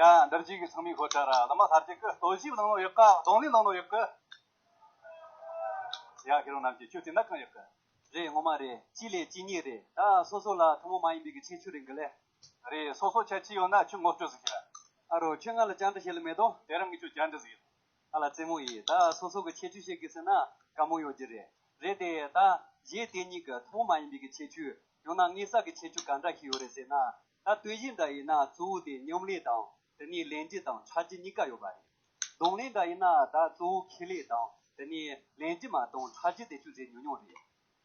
ཡ། འདིར་བཞུགས་ཀྱི་ཚང་མའི་ཤོ་ཁྲ་ར་ལ་མ་ཐར་གྱི་ཀི་སྟོད་གཞས་བླངས་ནོ་ཡག་ག་རྡུང་ལེན་བླངས་ནོ་ཡག་གི། ཡ། ཁྱེད་རང་རྣམས་ཀྱིས་ཁྱོད་བལྟས་ན་གང་ཡག་གི། རེད། ངོ་མ་རེད། གཅིག་ལས་གཅིག་རྙེད་རེད། ད་སོ་སོ་ལ་ཐུན་མོང་མ་ཡིན་པའི་གི་ཁྱད་ཆོས་རེད་གི་ལེ། རེད། སོ་སོ་ཁྱད་ཆོས་ཡོད་ན་ཁྱོད་ངོ་སྤྲོད་ཟིག་བྱེད་ར། ཨ་རོ། ཁྱོད་ང་ལ་བཅར་འདྲི་བྱེད་ལེ་མེད་དོ། དེ་རིང་ངས་ཁྱོད་བཅར་འདྲི་ཟིག་ཡིན། ཨ་ལ་རྩེད་མོ་ཡིས། ད་སོ་སོ་གི་ཁྱད་ཆོས་བཤད་གི་ཟེར་ན་དཀའ་མོ་ཡོད་རྒྱུ་རེད། རེད་དེ། ད་གཞས་དེ་གཉིས་ཀྱི་ཐུན་མོང་མ་ཡིན་པའི་གི་ཁྱད་ཆོས། ཡང་ན་དངོས་ས་གི་ཁྱད་ཆོས་ག་འདྲ་ཞིག་ཡོད་རེད་ཟེར་ན། ད་སྟོད་གཞས་འདྲ་ཡིན་ན་གཙོ་བོ་དེ་སྙོམས་ལས་དང་། དེ་ནས་ལེན་རྒྱུ་དང་འཕྲལ་རྒྱུ་གཉིས་ཀ་ཡོད་པ་རེད། རྡུང་ལེན་འདྲ་ཡིན་ན་ད་གཙོ་བོ་ཁེ་ལས་དང་། དེ་ནས་ལེན་རྒྱུ་མ་གཏོགས་འཕྲལ་རྒྱུ་དེ་ཚོ་ཟེར་ཉུང་ཉུང་རེད།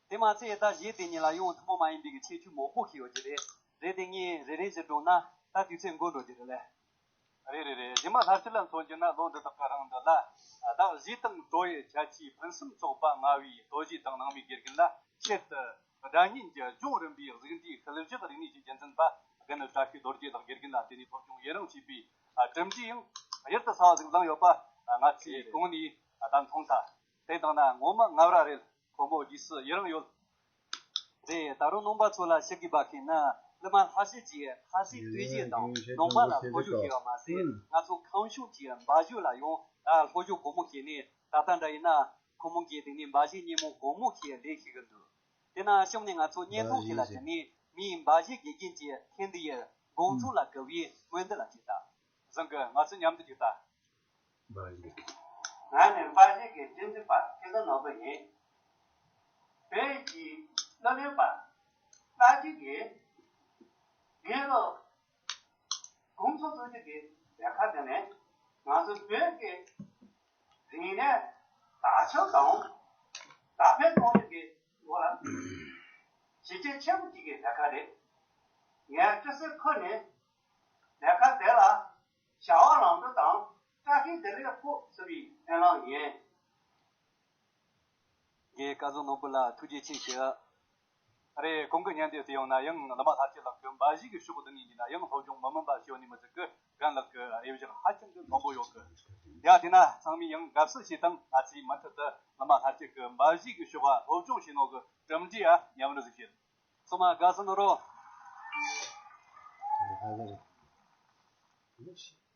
དེ་མ་ཚད་ད་གཞས་དེ་གཉིས་ལ་ཡང་ཐུན་མོང་མ་ཡིན་པའི་གི་ཁྱད་ཆོས་མང་པོ་ཞིག་ཡོད་རྒྱུ་རེད། རེད་དེ། ངས་རེ་རེ་བཞིན་བསྒྲུངས་ན་ད་དུས་ཚོད་འགོར་འགྲོ་རྒྱུ་རེད་ལེ། རེད་རེད་རེད། རྗེས་མ་ལྷ་སྤྱི་ལ་མཚོན་རྒྱུ་ན་ལོ་འདི་དག་གི་རིང་འདི་ལ། ད་གཞས་དང་བྲོ་བའི་ཁྱད་ཆོས་ཕུན་སུམ་ཚོགས་པ་མངའ་བའི་སྟོད་གཞས་དང་ནང་མའི་དགེ་རྒན་ལ། ཆེད་དུ་སྒྲ་སྙན་གྱི་ལྗོངས་རིམ་པའི་གཟུགས་འདས་ཤུལ་བཞག་རིག་གནས་ཀྱི་རྒྱུན་འཛིན་པ་རྒན་བཀྲ་ཤིས་རྡོ་རྗེ་དང་། དགེ་རྒན་ལ་བརྟེན་ནས་སློབ་སྦྱོང་ཡི་རང་བྱས་པའི་གྲུབ་འབྲས་ཡང་ཡུལ་དུ་ས་བ་ཟིག་བླངས་ཡོད་པ་ང་ཚོས་གོང་ནས་ད་མཐོང་ཐལ། དེ་དང་ན་ངོ་མ་ང་ར་རེད། ཁོ་མོ་རྗེས་སུ་ཡི་རང་ཡོད། རེད། ད་རུང་ནང་པ་ཚོ་ལ་ཞུ་དགོས་པ་ཞིག་ན། གླུ་མ་ལྷ་བཞུད་ཀྱིས་ལྷ་སའི་སྟོད་གཞས་དང་ནང་པ་ལ་སློབ་སྦྱོང་བྱས་པ་མ་ཟད། ང་ཚོ་ཁམས་གཞུང་གི་འབའ་བཞོད་ལ་ཡང་ད་སློབ་སྦྱོང་གོང་མོ་བྱས་ནས། ད་ལྟ་འདྲ་ཡིན་ན་ཁོ་མོ་གིས་དེ་ནས་འབའ་གཞས་སྙན་མོ་གོང་མོ་ཞིག་ལེན་ཤེས་ཀྱི་འདུག་དེ་ན་གཤམ་ནས་ང་ཚོ་བརྙན་ཐུང་ཞིག་ལ་བྱས་ནས། མིའི་འབའ་གཞས་དགེ་རྒན་གྱི་ལྷན་དུ་ཡི་དགོང་ཚོགས་ལ་གུས་པའི་སྨོན་འདུན་ལ་ཅིག་ལྟ། བཟང་གི། ང་ཚོ་མཉམ་དུ་ཅིག་ལྟ། འབའ་གཞས། ང་ནི་འབའ་གཞས་ཀྱི་སྒྲིག་འཛུགས་པ་སྐལ་བཟང་ནོར་བུ་ཡིན། བོད་ཀྱི་གླུ་ལེན་པ་རྣམས་ཀྱིས་ངེད་ལོ་དགོང་ཚོགས་གཙོ་སྐྱོང་གི་ལས་ཀ་དེ་ནི་ང་ཚོ་བོད་ཀྱི་རིག་གནས་དར་ཁྱབ་དང་དར་འཕེལ་གཏོང་རྒྱུ་གི་ལོ་ལ་གཞི་རྒྱ་ཆེན་པོ་ཅིག་གི་ལས་ཀ་རེད། ངས་ཀི་སི་ཁོ་ནས་ལས་ཀ་དེ་ལ་བྱ་བ་ལམ་འགྲོ་དང་བཀྲ་ཤིས་བདེ་ལེགས་ཕོག་ཟེར་བའི་སྨོན་ལམ་ཡིན། ངས་སྐལ་བཟང་ནོར་བུ་ལ་ཐུགས་རྗེ་ཆེ་ཞུ། རེད། གོང་གི་བརྙན་དེ་བལྟས་ཡོང་ན་ཡང་བླ་མ་ལྷ་བཅས་ལགས་ཀྱི་འབའ་ཞིག་གི་ཕྱོགས་འདི་ནས་ཡིན་ན་ཡང་སློབ་སྦྱོང་མི་དམན་པ་བྱས་ཡོད་ནི་མི་ཟིག་གི། རྒན་ལགས་ཀྱི་དབྱེ་བཞག་ཧ་ཅང་གི་མང་པོ་ཡོད་གི། ཡ་དེ་ན་ཚང་མས་ཡང་དགའ་བསུ་བྱེད་དང་། ང་ཚོས་མུ་མཐུད་དུ་བླ་མ་ལྷ་བཅས་ཀྱི་འབའ་ཞིག་གི་ཕྱོགས་ལ་སློབ་སྦྱོང་བྱེད་ནོ་གི་གྲུབ་འབྲས་ཨ་མཉམ་རུབ་ཟིག་བྱེད། སོ་མ་དགའ་བསུ་གནང་རོགས། ལྷ་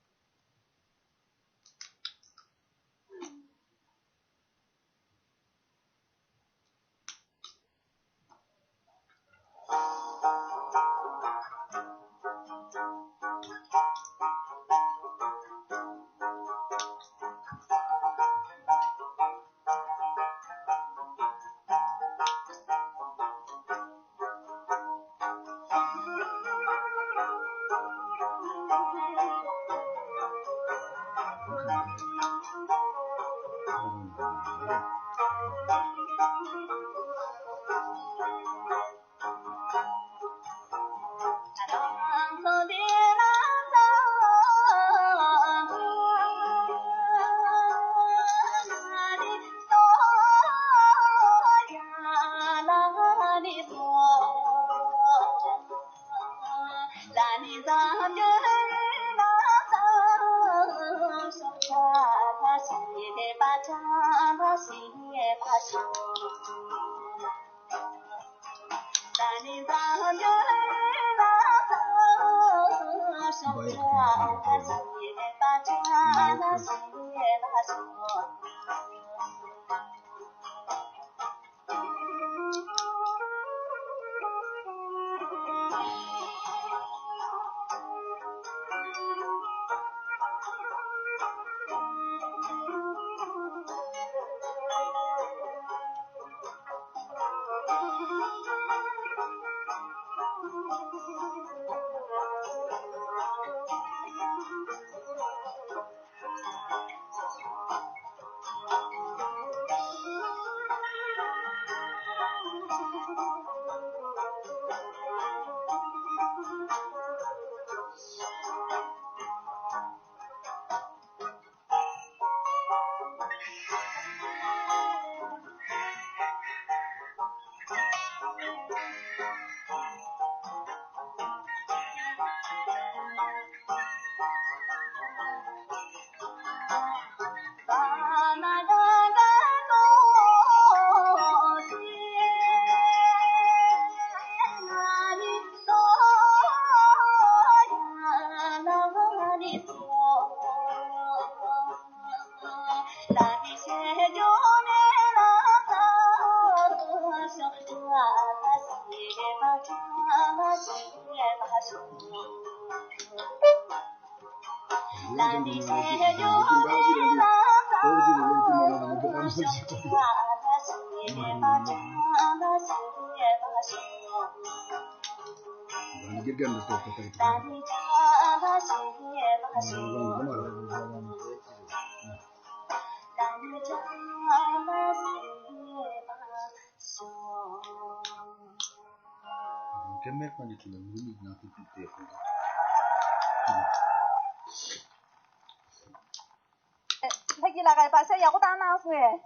སྐྱིད་ལགས་ཀྱིས་བར་ཆད་ཡག་པོ་བཏང་གནང་སོང་ངས།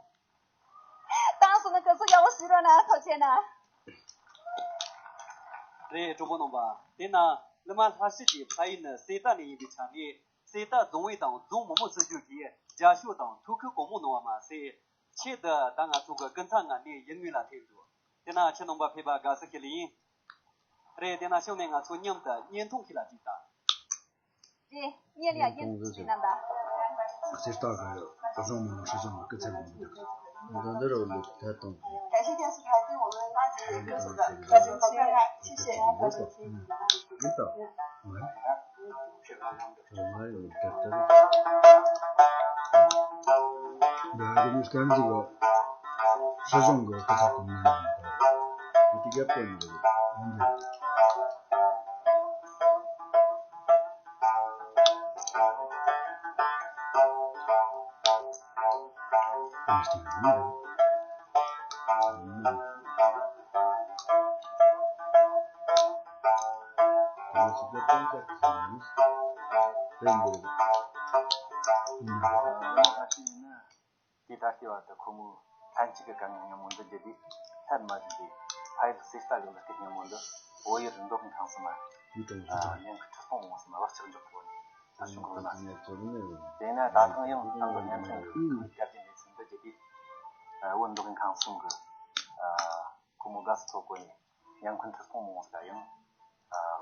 བཏང་སོང་ན་དགའ་བསུ་ཡག་པོ་ཞུ་རོགས་གནང་། ཐུགས་རྗེ་ཆེ་གནང་། རེད། གྲོགས་པོ་རྣམ་པ། དེ་ན་བླ་མ་ལྷ་སྲས་ཀྱི་ཕ་ཡུལ་ནི་གསེར་རྟ་ནས་ཡིན་པའི་ཆ་ནས། གསེར་རྟ་རྫོང་དབུས་དང་རྫོང་མང་པོ་སུ་བརྒྱུད་ཀྱིས་རྒྱབ་སྐྱོར་དང་ཐུགས་ཁུར་གང་མང་གནང་བ་མ་ཟད། ཆེད་དུ་ད་ང་ཚོ་གི་ཀུན་ཐང་ང་ནས་ཡུལ་དངོས་ལ་ཕེབས་འདུག་དེ་ན་ཁྱེད་རྣམ་པ་ཕེབས་པ་དགའ་བསུ་ཞུ་ལེ་ཡིན། རེད། དེ་ན་གཤམ་ནས་ང་ཚོ་མཉམ་དུ་བརྙན་ཐུང་ཞིག་ལ་གཟིགས་དང་། རེད། བརྙན་ལ་བརྙན་ཐུང་ཞིག་གནང་དང་། གསེར་རྟ་གི་རྫོང་མང་སྲིད་གཞུང་གི་སྐུ་ཚབ་ཡིན་འདུག་འདི་འདི་རུ་ལུགས་ཐད་གཏོང་གི། དེ་ད་ལྟའི་བར་དུ་ཁོ་མོའི་ལྷན་སྐྱེས་ཀྱི་དཀའ་ངལ་མཉམ་མོ་འདི་འདྲ་དེ་སླར་མ་བྱུང་སྟེ། ཕ་ཡུལ་གསེར་རྟ་གི་འབུལ་སྐྱེལ་སྙན་མོ་འདི་བོད་ཡུལ་མདོ་དབུས་ཁམས་གསུམ་མ་ཡུལ་གྲོང་ཨ་ཚོ་ཉེན་ཁ་ཁྲི་སྟོང་མང་གསུམ་བག་ཆགས་འཇོག་ཐུབ་ནས་ད་བྱུང་གི་ལ། དེས་ན་ད་ཐེངས་ཡང་ཏང་གི་བརྙན་འཕྲིན་གྱི་བསྐྱར་ཟློས་ལས་ཚན་འདི་བརྒྱུད་དེ་བོད་མདོ་དབུས་ཁམས་གསུམ་གྱི་ཨ་ཁོ་མོ་དགའ་བསུ་ཐོ་བཀོད་ནས། ཡང་ཁུན་ཁྲི་སྟོང་མང་ཟིག་ཡང་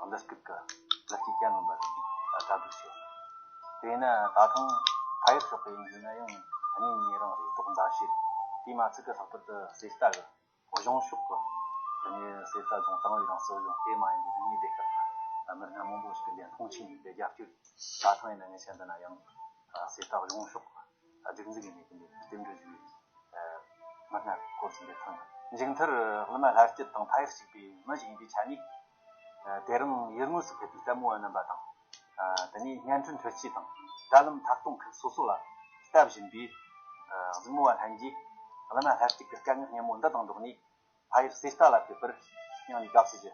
འདི་སྐད་ཀྱི་ལ་སྐྱེ་ཀྱ་ནོམ་པ་གྲ་སྒྲིག་བྱས། དེས་ན་ད་ཐེངས་ཕ་ཡུལ་ཕྱོགས་ཀྱི་ཡིན་ན་ཡང་གཉེན་ཉེ་རིང་རེ་དོགས་འདའ་བྱེད། དེ་མ་ཚིག་གི་ལྷག་པར་དུ་གསེར་རྟ་གི་གཞུང་ཕྱོགས་ཀྱི་དེ་ནས་གསེར་རྟ་རྫོང་དང་བའི་རང་སྲིད་གཞུང་དེ་མ་ཡིན་པའི་རིག་གནས་སྡེ་ཁག་གི་མི་སྣ་མང་པོ་ཞིག་གི་ལས་མཐོང་ཆེན་ཡིན་པའི་རྒྱབ་སྐྱོར། ད་ཐེངས་ཡིན་ན་ངས་བཤད་འདི་ན་ཡང་གསེར་རྟ་གཞུང་ཕྱོགས་ཀྱི་སྒྲིག་འཛུགས་ཡིན་མིན་གྱི་རྟེན་འབྲེལ་ཞུ་བའི་མི་སྣ་སྐོར་ཞིག་འདེམས་ཐོན། མཇུག་མཐར་བླ་མ་ལྷ་སྐྱིད་དང་ཕ་ཡུལ་གཅིག་པའི་མི་ཞིག་ཡིན་པའི་ཆ་ནས། དེ་རིང་ཡུལ་དངོས་སུ་ཕེབས་པའི་གསར་མོ་བ་རྣམ་པ་དང་། དེ་ནས་བརྙན་འཕྲིན་འཕྲུལ་ཆས་དང་དྲ་ལམ་ཐད་གཏོང་ཁུལ་སོ་སོ་ལ་སྟབས་བཞིན་པའི་གཟིགས་མོ་བ་ལྷན་རྒྱས་བླ་མ་ལྷ་སྐྱིད་ཀྱི་སྐད་ངག་སྙན་མོ་འདི་དང་འགྲོགས་ནས་ཕ་ཡུལ་གསེར་རྟ་ལ་ཕེབས་པར་སྙིང་ནས་དགའ་བསུ་ཞུ།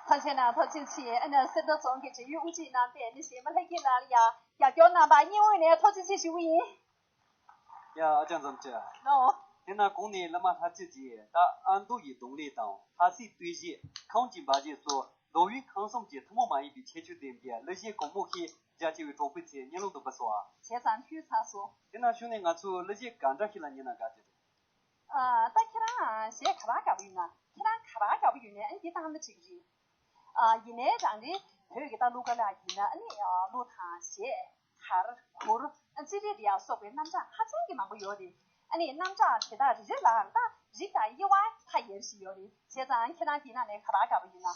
ཐུགས་རྗེ་གནང་། ཐུགས་རྗེ་ཆེ། ཨ་ནི་གསེར་རྟ་རྫོང་གི་འབྲེལ་ཡོད་དབུ་ཁྲིད་རྣམ་པས་ནི་གཞས་མ་ལྷ་སྐྱིད་ལགས་ལ་ཡང་རྒྱབ་སྐྱོར་གནང་བར་སྙིང་དབུས་ནས་ཐུགས་རྗེ་ཆེ་ཞུ་གི་ཡིན། ཡ། ཨ་ཅག་འཛོམས་སྐྱིད། ལོ། དེ་ན་གོང་ནས་བླ་མ་ལྷ་སྐྱིད་ཀྱིས་ད་ཨ་མདོ་ཡི་རྡུང་ལེན་དང་ལྷ་སའི་སྟོད་གཞས། ཁམས་ཀྱི་འབའ་གཞས་སོགས་མདོ་དབུས་ཁམས་གསུམ་གྱི་ཐུན་མོང་མ་ཡིན་པའི་ཁྱད་ཆོས་ལྡན་པའི་གླུ་གཞས་གོང་མོ་ཞིག་རྒྱ་ཆེ་བའི་གྲོགས་པོའི་ཚེ་སྙན་ལུང་དུ་འབུལ་སོང་ཨ། བྱས་ཙང་འཐུས་ཚར་སོང་། དེ་ན་གཞུག་ནས་ང་ཚོས་གླུ་གཞས་ག་འདྲ་ཞིག་ལ་ཉན་ན་དགའ་གི་རེད། ཨ། ད་ཁྱེད་རང་གཞས་ག་པར་དགའ་པོ་ཡོད་ན། ཁྱེད་རང་ག་པར་དགའ་པོ་ཡོད་ན་ཨ་ནི་འདི་བཏང་ན་འགྲིག་གི་རེད། ཨ། ཡིན་ནའི་རང་རེ་བོད་ཀྱི་ད་གླུ་ག་ལ་ཡིན་ན་ཨ་ནི་གླུ་དང་གཞས། གར། གུར། ཨ། རྩིས་རིག་དེ་ཡང་སོགས་པའི་རྣམ་གྲངས་ཧ་ཅང་གི་མང་པོ་ཡོད་རེད། ཨ་ནི་རྣམ་གྲངས་དེ་དག་རེ་རེ་ལའང་ད་རིགས་དང་དབྱེ་བ་ཁ་ཡར་ཞིག་ཡོད་རེད། བྱས་ཙང་ཁྱེད་རང་དེའི་ནང་ནས་ག་པར་དགའ་པོ་ཡོད་ན།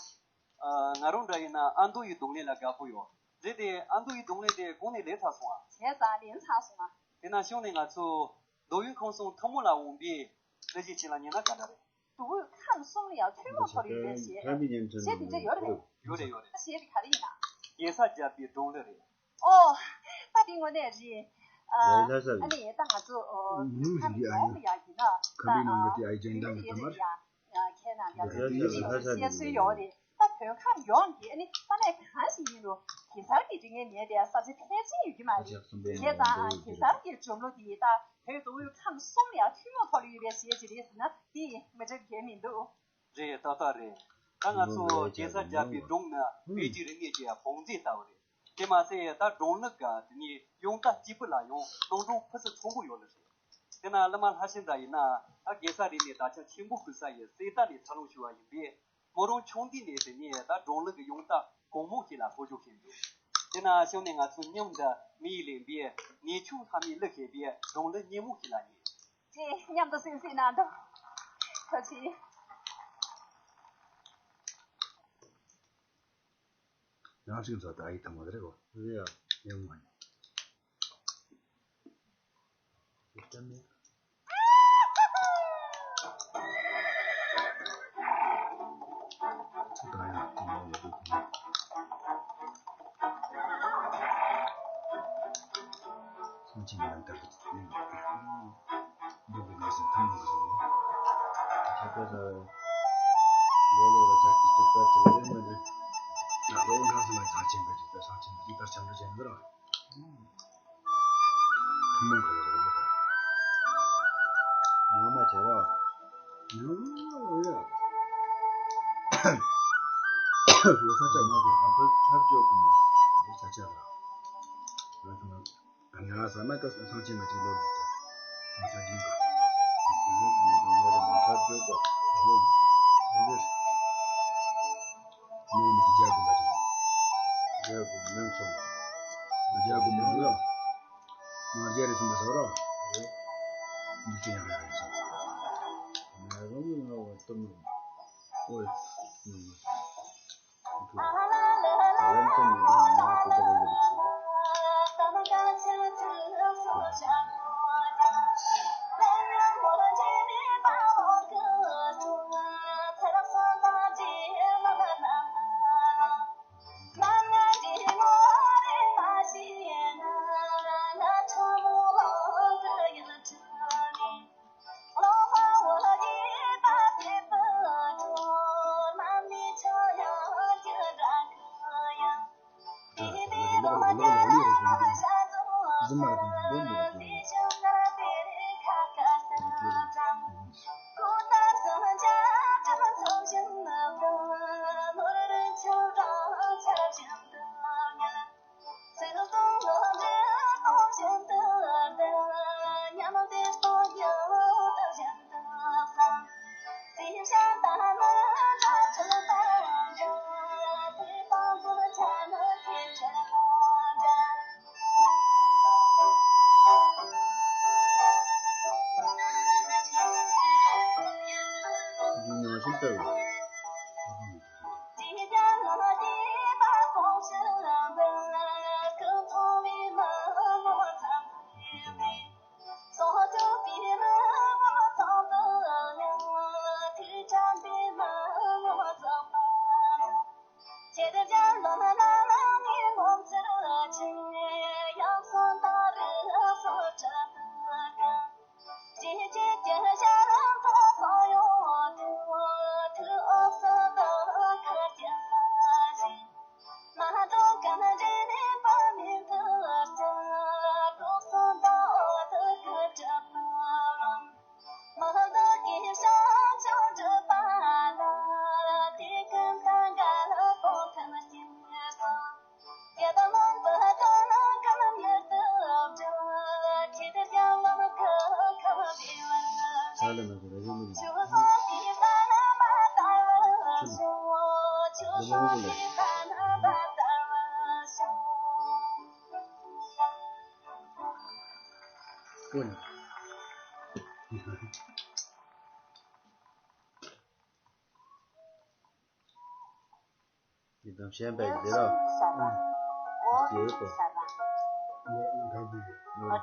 ཨ། ང་རང་འདྲ་ཡིན་ན་ཨ་མདོ་ཡི་རྡུང་ལེན་ལ་དགའ་པོ་ཡོད། རེད་དེ་ཨ་མདོ་ཡི་རྡུང་ལེན་དེ་གོང་ནས་ལེན་ཚར་སོང་ཨ། བྱས་ཙང་ལེན་ཚར་སོང་ཨ། དེ་ན་གཞུག་ནས་ང་ཚོ་མདོ་དབུས་ཁམས་གསུམ་ཐུན་མོང་ལ་འོངས་པའི་གླུ་གཞས་ཅིག་ལ་ཉན་ན་ག་འདྲ་རེད། མདོ་དབུས་ཁམས་གསུམ་ལ་ཡང་ཐུན་མོང་ཐོག་ལ་ཡོད་པའི་གཞས། གཞས་དེ་འདྲ་ཡོད་རེད། ཡོད་རེད་ཡོད་རེད། གཞས་དེ་ག་རེ་ཡིན་ན། རྒྱལ་ས་རྒྱལ་པོའི་སྒྲུང་གླུ་རེད། ཨོ། ད་དེ་དངོས་གནས་རེད། ཨ། ལྷ་ས་ཨ་རེད། ནི་ད་ང་ཚོ་ཨོ། ནུ་ཁམས་ཡོངས་ལ་ཡ་ཡིན་ན་ད་ཨ། ཁམས་པའི་ནང་གི་དེ་ཨ་ཡིག་ཅན་དང་གི་དམར། ཁྱེད་རྣམས་ཡ་ལྷ་ས་ལྷ་ས་ལྷ་ས་ལ་སྲོལ་ཡོད་རེད། ད་བོད་ཁམས་ཡོངས་ཀྱི་ཨ་ནི་ས་གནས་གང་ཞིག་ཡིན་རུང་གེ་སར་གྱི་རིག་གནས་མེད་པའི་ས་ཆ་ཕལ་ཆེར་ཡོད་ཀྱི་མ་རེད། བྱས་ཙང་གེ་སར་གྱི་འཇོམས་བློ་དེ་ད་བོད་མདོ་དབུས་ཁམས་གསུམ་ལ་ཡང་ཐུན་མོང་ཐོག་ལ་ཡོད་པའི་གཞས་ཅིག་རེད་ཟེར་ན་དེ་མི་འགྲིག་གི་མི་འདུག་རེད། ཏག་ཏག་རེད། ད་ང་ཚོ་རྒྱལ་ས་རྒྱལ་པོའི་སྒྲུང་ནི་བོད་ཀྱི་རིག་གནས་ཀྱི་བང་མཛོད་ལྟ་བུ་རེད། དེ་མ་ཟད་ད་སྒྲུང་ལུགས་ཀྱི་དེ་ནས་ཡོངས་གྲགས་སྐྱེས་བུ་ལ་ཡང་སྣང་སྒྲུང་ཕུན་སུམ་ཚོགས་པོ་ཡོད་ལེ་རེད། དེ་ན་བླ་མ་ལྷ་ཆེན་ད་ཡིན་ན་ད་གེ་སར་རིག་གནས་དར་ཁྱབ་ཆེན་པོ་ཕུལ་ས་ཡི་གསེར་རྟ་ནས་འཚར་ལོངས་ཞུ་བ་ཡིན་པས། མོ་རང་ཆུང་དུས་ནས་དེ་ནས་ད་སྒྲུང་ལུགས་ཀྱི་ཡོངས་གྲགས་གོང་མོ་ཞིག་ལ་གོ་རྒྱུ་ཤེས་འདུག་དེ་ན་གཞུག་ནས་ང་ཚོ་མཉམ་དུ་མི་ཡི་ལེན་པའི་ནེའུ་ཆུང་ལྷ་མོས་གླུ་བཞད་པའི་སྒྲུང་གླུ་སྙན་མོ་ཞིག་ལ་ཉན། ཅེས་མཉམ་དུ་གསན་གཟིགས་གནང་དང་། ཐུགས་རྗེ་ཆེ། ཡང་གཅིག་མཚོ་ད་ཡིག་ཐང་མ་རེད་གོ། རེད་ཡ། ཡང་མ་ཡིན། ཡིག་ཐང་མེད། ད་ཡང་ཐང་མ་ཡོད་དུས་ཐང་། སང་ཆེན་ཡང་དར་གྱི་ཡོད། འདུག་གི་ནང་སེམས་ཐང་མ་རེད། ཁྱད་པར་ལོ་ལོ་ལ་ཆགས་ཀྱི་སྐྱེ་པ་ཚོ་ཡོད་མ་རེད། ཡང་ལོ་འགའ་སོང་ན་ཐང་ཆེན་པོ་ཅིག་ཏུ་སང་ཆེན་པོ་ཅིག་ལྟར་བྱང་དུ་བྱེད་འདུག་ར། ཐུན་མོང་གི་རེད་པ། ངོ་མ་བྱས་ར། ཡང་ཡང་། ལོ་ས་ཆ་མ་དེ་ང་ཚོ་ཐབས་སྐྱོ་གི་མི་ལོ་ས་ཆ་ར། ང་ཚོ་ང་ཚོ་ང་ཚོ་ཚང་ཆེན་མ་ཅིག་ལོ་རེད། ང་ཚོ་རྒྱུན་དུ་ང་ཚོ་ང་ཚོ་ཐབས་སྐྱོ་གི་ལོ་རེད། མི་མི་དེ་རྒྱ་དགོན་པ་དང་། རྒྱ་དགོན་མིང་ཚང་། རྒྱ་དགོན་མིང་ལ། ང་རྒྱ་རེ་ཚོང་པ་ཟེར་རོ། འདི་ཅི་ཡང་ཡང་ཡང་ཟེར། ང་རང་ངོ་ང་བ་གཏོང་ངོ་། ཨོ་ཡ། ཡི་དམ་ཤན་པའི་བདེ་རབ།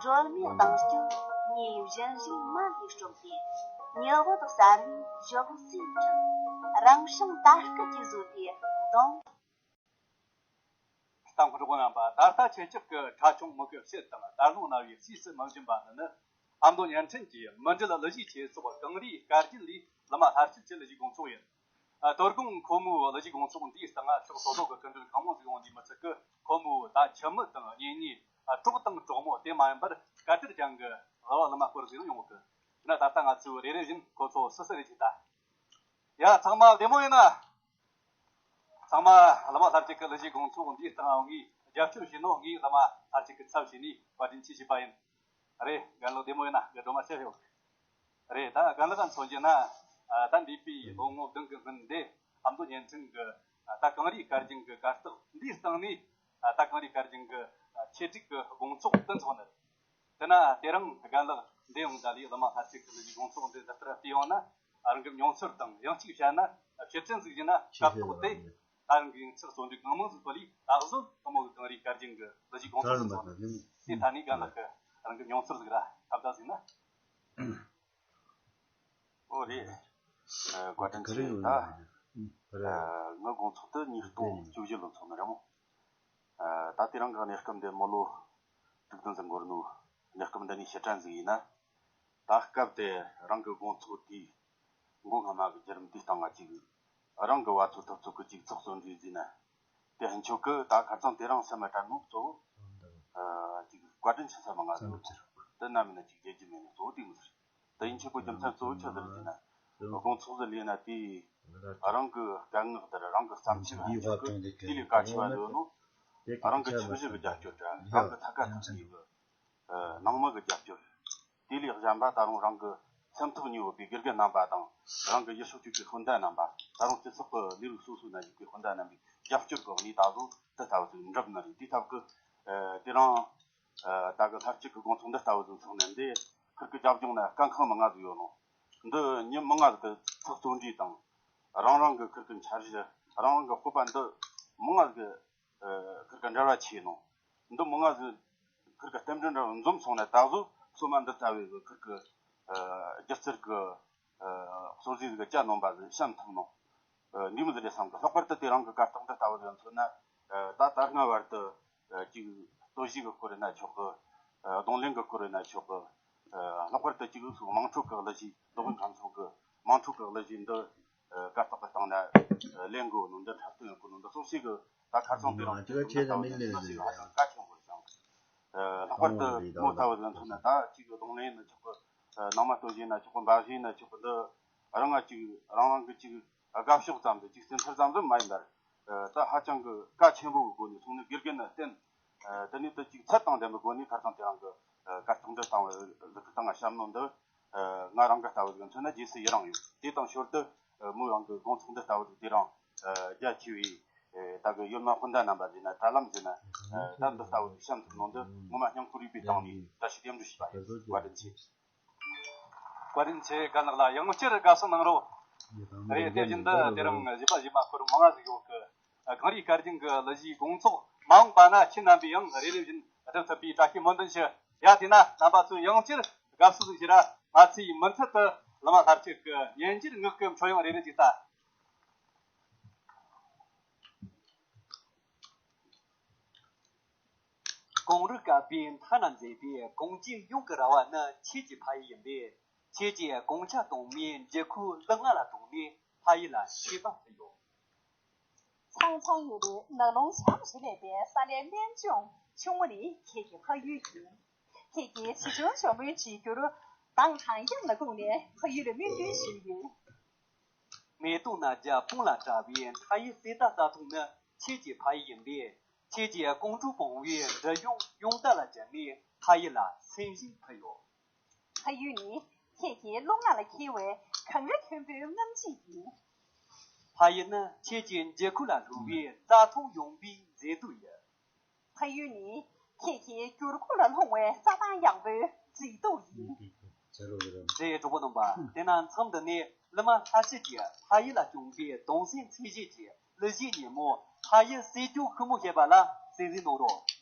སྒྲོལ་མའི་གདངས་སྐྱོ་ཉེ་བའི་བཞིན་བཞིན་མ་ལུས་སྤྲོ་སྟེ། ཉི་འོད་གསལ་བའི་ཞོགས་ཟས་ཁྲིད། རང་བྱུང་དར་སྐུད་ཀྱིས་བཟོས་པའི་གདོང་། ལྟ་མཁན་གྲོགས་པོ་རྣམ་པ། ད་ལྟ་ཁྱེད་ཅག་གི་ཁྲ་ཆུང་མིག་གི་དཔྱིད་དང་དར་ལུང་རྣ་བའི་རྩིས་སུ་མི་འབྱིན་པ་འདི་ནི། ཨ་མདོ་བརྙན་འཕྲིན་གྱི་མུ་འབྲེལ་གླུ་གཞས་ཆེད་ཚོགས་གངས་རིའི་སྐར་རྒྱན་ལས་གླུ་མ་ལྷ་སྐྱིད་ཀྱི་གླུ་གཞས་དགོང་ཚོགས་ཡིན། ཨ། དོ་དགོང་ཁོ་མོའི་གླུ་གཞས་དགོང་ཚོགས་འདིའི་སྟེང་ཕྱོགས་སོ་སོ་གི་སྐུ་མགྲོན་གང་མང་ཟིག་ཡོང་དུས་མི་ཚད་ཀི། ཁོ་མོའི་ད་ཁྱིམ་མི་དང་གཉེན་ཉེ། ཨ། གྲོགས་དང་གྲོགས་མོ་དེ་མ་ཡིན་པར་སྐད་གྲགས་ཅན་གྱི་གླུ་བ་གླུ་མ་སྐོར་ཟིག་ཡང་ཡོང་གི། དེ་ན་ད་ལྟ་ང་ཚོས་རེ་རེ་བཞིན་ཁོ་ཚོ་སུ་སུ་རེད་ཅིག་ལྟ། ཡ། ཚང་མ་བདེ་མོ་ཡིན་ན། ཚང་མ་གླུ་མ་ལྷ་སྐྱིད་ཀྱི་གླུ་གཞས་དགོང་ཚོགས་འདིའི་སྟེང་ངས་རྒྱབ་སྐྱོར་བྱས་ནོ། ངས་གླུ་མ་ལྷ་སྐྱིད་ཀྱི་ཚབ་བྱས་ནས་བཀའ་དྲིན་ཆེ་ཞུས་པ་ཡིན། རེད། རྒན་ལགས་བདེ་མོ་ཡིན་ན་སྒྲོལ་མ་ཆེ་ཡོད། རེད། ད་རྒན་ལགས་མཚོན་རྒྱུ་ན། ཨ། ད་འདས་པའི་ལོ་ངོ་བདུན་གི་སྔོན་འདི་ཨ་མདོ་བརྙན་འཕྲིན་གྱི། ཨ། ད་གངས་རིའི་སྐར་རྒྱན་གྱི་གར་སྟེགས་འདིའི་སྟེང་ནས། ཨ། ད་གངས་རིའི་སྐར་རྒྱན་གྱི། ཨ། ཆེད་སྒྲིག་གི་དགོང་ཚོགས་དེ་འཚོགས་ནི་རེད། དེ་ན་དེ་རིང་རྒན་ལགས་འདི་ཡོང་ད་ལས་གླུ་མ་ལྷ་སྐྱིད་ཀྱི་གླུ་གཞས་དགོང་ཚོགས་འདི་འདི་ལྟར་བལྟས་ཡོང་ན། ཨ། རང་གི་མྱོང་ཚོར་དང་ཡང་གཅིག་བཤད་ན། ཕྱིར་དྲན་ཟིག་བྱས་ན་སྐབས་ཐོག་དེ། ད་རང་གི་ཡིན་ཚེ་བརྩོན་འགྲུས་གང་མང་ཟིག་ཕུལ་ལས་ད་གཟོད་དེ་མོ་གི་གངས་རིའི་སྐར་རྒྱན་གྱི་གླུ་གཞས་དགོང་ཚོགས་ཟིག་ཚོགས་ནི། དེ་ཐ་ནས་རྒན་ལགས་ཀྱི་རང་གི་མྱོང་ཚོར་ཟིག་ར་ཁ་བརྡ་ཟིག་ན། ཨོ་རེད། ཨ། བཀའ་དྲིན་ཆེ། ད། ཨ། ངའི་དགོང་ཚོགས་དེ་ཉིས་སྟོང་བཅུ་བཞི་ལོ་ཚོགས་ནི་རེད་མོ། ཨ། ད་དེ་རིང་གི་གནས་སྐབས་འདི་མི་ལོ་དྲུག་བདུན་ཙམ་འགོར་ནོ། གནས་སྐབས་འདི་ནས་ཕྱིར་དྲན་ཟིག་ཡིན་ན། ད་སྐབས་དེ་རང་གི་དགོང་ཚོགས་དེའི་མགོ་སྔ་མ་གི་བརྒྱུད་རིམ་དེའི་སྟེང་ང་ཅིག་རང་གི་བ་ཚོ་ཐུབ་ཚོད་གི་ཅིག་ཚོགས་གཙོ་འདྲི་ཟིན་ན། དེ་ཕན་ཆོད་གི། ད་ཁ་རྩང་དེ་རིང་སེམས་མ་དྲན་ནོ་གཙོ་བོ། ཨ། ཅིག་བཀའ་དྲིན་ཆེ་ས་མ་ང་ཚོ་དེ་ན་མིན་ན་ཅིག་བརྗེད་རྒྱུ་མེད་ནི་གཙོ་བོ་དེ་མི་ཟེར། དེ་ཡིན་ཆོག་གི་རྒྱུ་མཚན་གཙོ་བོ་ཆི་ཟིག་རེད་ཟེར་ན། དགོང་ཚོགས་ཟིག་ལས་ན་དེ་རང་གི་སྐད་ངག་དེར་རང་གི་བརྩམས་ཆོས་ཕན་ཆོད་གི། དེ་ལས་གལ་ཆེ་བ་ཡོད་ནོ། རང་གི་ཆབ་སྲིད་ཀྱི་རྒྱབ་སྐྱོར་དྲ་རང་གི་ཐད་ཀ་ཐུག་ནས་གི། ཨ། ནང་མི་གི་རྒྱབ་སྐྱོར། དེ་ལས་གཞན་པ་ད་རུང་རང་གི་སེམས་ཐག་ཉེ་བོ་པའི་དགེ་རྒན་རྣམ་པ་དང་། རང་གི་ཡུལ་ཤུགས་གཅིག་པའི་སྤུན་ཟླ་རྣམ་པ། ད་རུང་སྤྱི་ཚོགས་ཀྱི་ལས་རིགས་སོ་སོའི་ནང་བཞུགས་པའི་སྤུན་ཟླ་རྣམ་པའི་རྒྱབ་སྐྱོར་གི་གནས་ད་གཟོད་དེ་ལྟ་བུ་ཟིག་འགྲུབ་ནི་རེད། དེའི་ཐབས་ཀྱི། ཨ། དེ་རིང་། ཨ། ད་གི་ལྷ་སྐྱིད་ཀྱི་དགོང་ཚོགས་འདི་ལྟ་བུ་ཟིག་ཚོགས་ནས་འདི་ཁུར་གི་རྒྱབ་ལྗོངས་ན་སྐད་ཁང་མང་ང་ཟིག་ཡོད་ནོ། འདི་མྱི་མང་ང་ཟིག་གི་ཚོགས་གཙོ་འདྲི་དང་། རང་རང་གི་ཁུར་གི་འཆར་གཞི། རང་རང་གི་སྤོབས་པ་འདི་མང་ང་ཟིག་གི། ཨ། ཁུར་གི་འབྲེལ་བ་ཆེ་ནོ། འདི་མང་ང་ཟིག་ཁུར་གི་རྟེན་འབྲེལ་འདྲ་བོ་འཛོམས་སོང་ན་ད་གཟོད་སོ་མ་འདི་ལྟ་བུའི་གི་ཁུར་གི། ཨ། སྒྱུ་རྩལ་གི། ཨ། སོར་རྩེ་ཟིག་གི་བཅའ་ནོམ་པ་ཟིག་བཤམས་ཐུབ་ནོ། ཨ། འདི་མོ་ཟིག་རེད་བསམ་གི། ལྷག་པར་དུ་དེ་རིང་གི་གར་སྟེགས་འདི་ལྟ་བུ་ཟིག་མཚོན་ན། ཨ། ད་ད་སྔ་བར་དུ། ཨ། ཅིག་རྟོད་གཞས་གི་སྐོར་ཡིན་ན་ཆོག་གི། ཨ། རྡུང་ལེན་གི་སྐོར་ཡིན་ན་ཆོག་གི། ཨ། ལྷག་པར་དུ་ཅིག་སོགས་དམངས་ཁྲོད་གི་གླུ་གཞས། རྡོ་སྦིས་ཁམས་ཚོགས་གི་དམངས་ཁྲོད་གི་གླུ་གཞས་འདི། ཨ། གར་སྟེགས་གི་སྟེང་ན་ལེན་དགོས་ནོ་འདི། འཁྲབ་སྟོན་ཡོད་གི་ནོ་འདི་སོགས་ཞིག་གི། ད་ཁ་སང་དེ་རིང་དེ་འདྲ་ཆེ་ལ་མིན་ནི་ཞིག་ཧ་ཅང་གལ་ཆེན་པོ་རེད་བསམ། ཨ། ལྷག་པར་དུ་མོ་ལྟ་བུ་ཟིག་མཚོན་ན་ད་ཅིག་རྡུང་ལེན་ཡིན་ན་ཆོག་གི། ཨ། ནང་མ་སྟོད་གཞས་ཡིན་ན་ཆོག་གི། འབའ་གཞས་ཡིན་ན་ཆོག་གི། འདི་རང་ང་ཅིག་རང་རང་གི་ཅིག་དགའ་ཕྱོགས་ཙམ་དུ་ཅིག་སེམས་ཚོར་ཙམ་དུ་མ་ཡིན་པར། ཨ། ད་ཧ་ཅང་གི་གལ་ཆེན་པོ་གི་སྒོ་ནས་སོང་ནས་དགེ་རྒན་ནས་བསྟེན། ཨ། དེ་ནས་དེ་ཅིག་ཚད་དང་ལྡན་པའི་སྒོ་ནས་ཁ་སང་དེ་རིང་གི། ཨ། གར་སྟེགས་འདི་བཏང་བའི་ལུགས་ཀྱི་སྟེང་ང་བཤམས་ནོ་འདི། ཨ། ང་རང་གི་ལྟ་བུ་ཟིག་མཚོན་ན་རྗེས་སུ་ཡི་རང་ཡོད། དེ་དང་ཞོར་དུ། ཨ། མོ་རང་གི་དགོང་ཚོགས་འདི་ལྟ་བུ་ཟིག་དེ་རིང་། ཨ། རྒྱ་ཆེ་བའི། ཨ། ད་གི་ཡུལ་མི་སྤུན་ཟླ་རྣམ་པ་ཟེར་ན། དྲ་ལམ་ཟེར་ན། ཨ། ད་འདི་ལྟ་བུ་ཟིག་བཤམས་ཐུབ་ནོ་འདི་ངོ་མ་སྙིང་ཁོང་རུས་པའི་གཏིང་ནས་བཀྲ་ཤིས་རྟེན་འབྲེལ་ཞུས་པ་ཡིན། བཀའ་དྲིན་ཆེ། བཀའ་དྲིན་ཆེ། རྒན་ལགས་ལ་ཡང་བསྐྱར་དགའ་བསུ་གནང་རོགས། རེད། དེ་བཞིན་དུ་དེ་རིང་བཞི་པ་བཞི་པ་འཁོར་མང་ང་ཟིག་ཡོད་གི། གངས་རིའི་སྐར་རྒྱུན་གྱི་གླུ་གཞས་དགོང་ཚོགས་མ་འོངས་པ་ན་ཁྱེད་རྣམ་པས་ཡང་རེ་རེ་བཞིན་སྒྲུབ་ཐུབ་པའི་བཀྲ་ཤིས་སྨོན་འདུན་ཞུ། ཡ། དེས་ན་རྣམ་པ་ཚོས་ཡང་བསྐྱར་དགའ་བསུ་ཞུ་ར། ང་ཚོས་མུ་མཐུད་དུ་བླ་མ་ལྷ་བཅས་ཀྱི་ཉིན་རྒྱུན་ངག་གི་འཁྲུལ་ཡང་རེ་རེ་ཅིག་ལྟ། གངས་རིའི་བསྐལ་པའི་མཐའ་ན་མཛེས་པའི་གངས་ཅན་ཡོངས་ཀྱི་ར་བ་ནི་ཁྱེད་ཀྱི་ཕ་ཡུལ་ཡིན་པས། ཁྱེད་ཀྱིས་གངས་ཆ་གཏོང་མིའི་འགྱུར་ཁུག་གླུ་ང་ལ་གཏོང་ནས་ཕ་ཡུལ་ལ་ཤེས་པ་ཕུལ་ཡོད། ཚང་ཚང་ཡོད་པའི་ནགས་ཀློང་བྱམས་ཞིང་ལེགས་པའི་ས་ལའི་རྨད་བྱུང་ཆུ་མོ་ནི་ཁྱེད་ཀྱི་ཕ་ཡུལ་ཡིན། ཁྱེད་ཀྱིས་ཆེ་ཆུང་ཇོ་མོའི་བྱེད་འགྱུར་མདངས་དང་དབྱངས་ལ་བཀུག་ནས་ཕ་ཡུལ་ལ་སྨོན་འདུན་ཞུས་ཡོད། མེ་ཏོག་ན་རྒྱ་སྤུངས་ལ་བཀྲ་བའི་མཐའ་ཡི་གསེར་རྟ་རྩྭ་ཐང་ནི་ཁྱེད་ཀྱི་ཕ་ཡུལ་ཡིན་པས། ཁྱེད་ཀྱིས་ཀོང་ཀྲུག་བུང་བའི་འབྲི་གཡོག་གཡུང་རྟ་ལ་སྦྱར་ནས་ཕ་ཡུལ་ལ་སེམས་ཤིང་ཕུལ་ཡོད། ཕ་ཡུལ་ནི་ཁྱེད་ཀྱི་རླུང་ངག་ལ་འཁེལ་བའི་གངས་རི་མཐོན་པོའི་རྔམ་བརྗིད་ཡིན། ཕ་ཡུལ་ནི་ཁྱེད་ཀྱི་འགྱིག་ཁུག་ལ་བསླུ་བའི་རྩྭ་ཐང་ཡངས་པོའི་མཛེས་སྡུག་ཡིན། ཕ་ཡུལ་ནི་ཁྱེད་ཀྱི་གུར་ཁུག་ལ་ལྷུང་བའི་རྩྭ་ཐང་ཡངས་པོའི་མཛེས་སྡུག་ཡིན། རེད། གྲོགས་པོ་རྣམ་པ། དེ་ན་མཚམས་འདི་ནས་བླ་མ་ལྷ་བཅས་ཀྱིས་ཕ་ཡུལ་ལ་བསྐྱངས་པའི་གདུང་སེམས་ཚད་གཞི་གྱི་གླུ་གཞས་སྙན་མོ་ཕ་ཡུལ་གསེར་སྐྱོགས་ཁོལ་མོ་ཞེས་པ་ལ་གསན་གཟིགས་གནང་རོགས།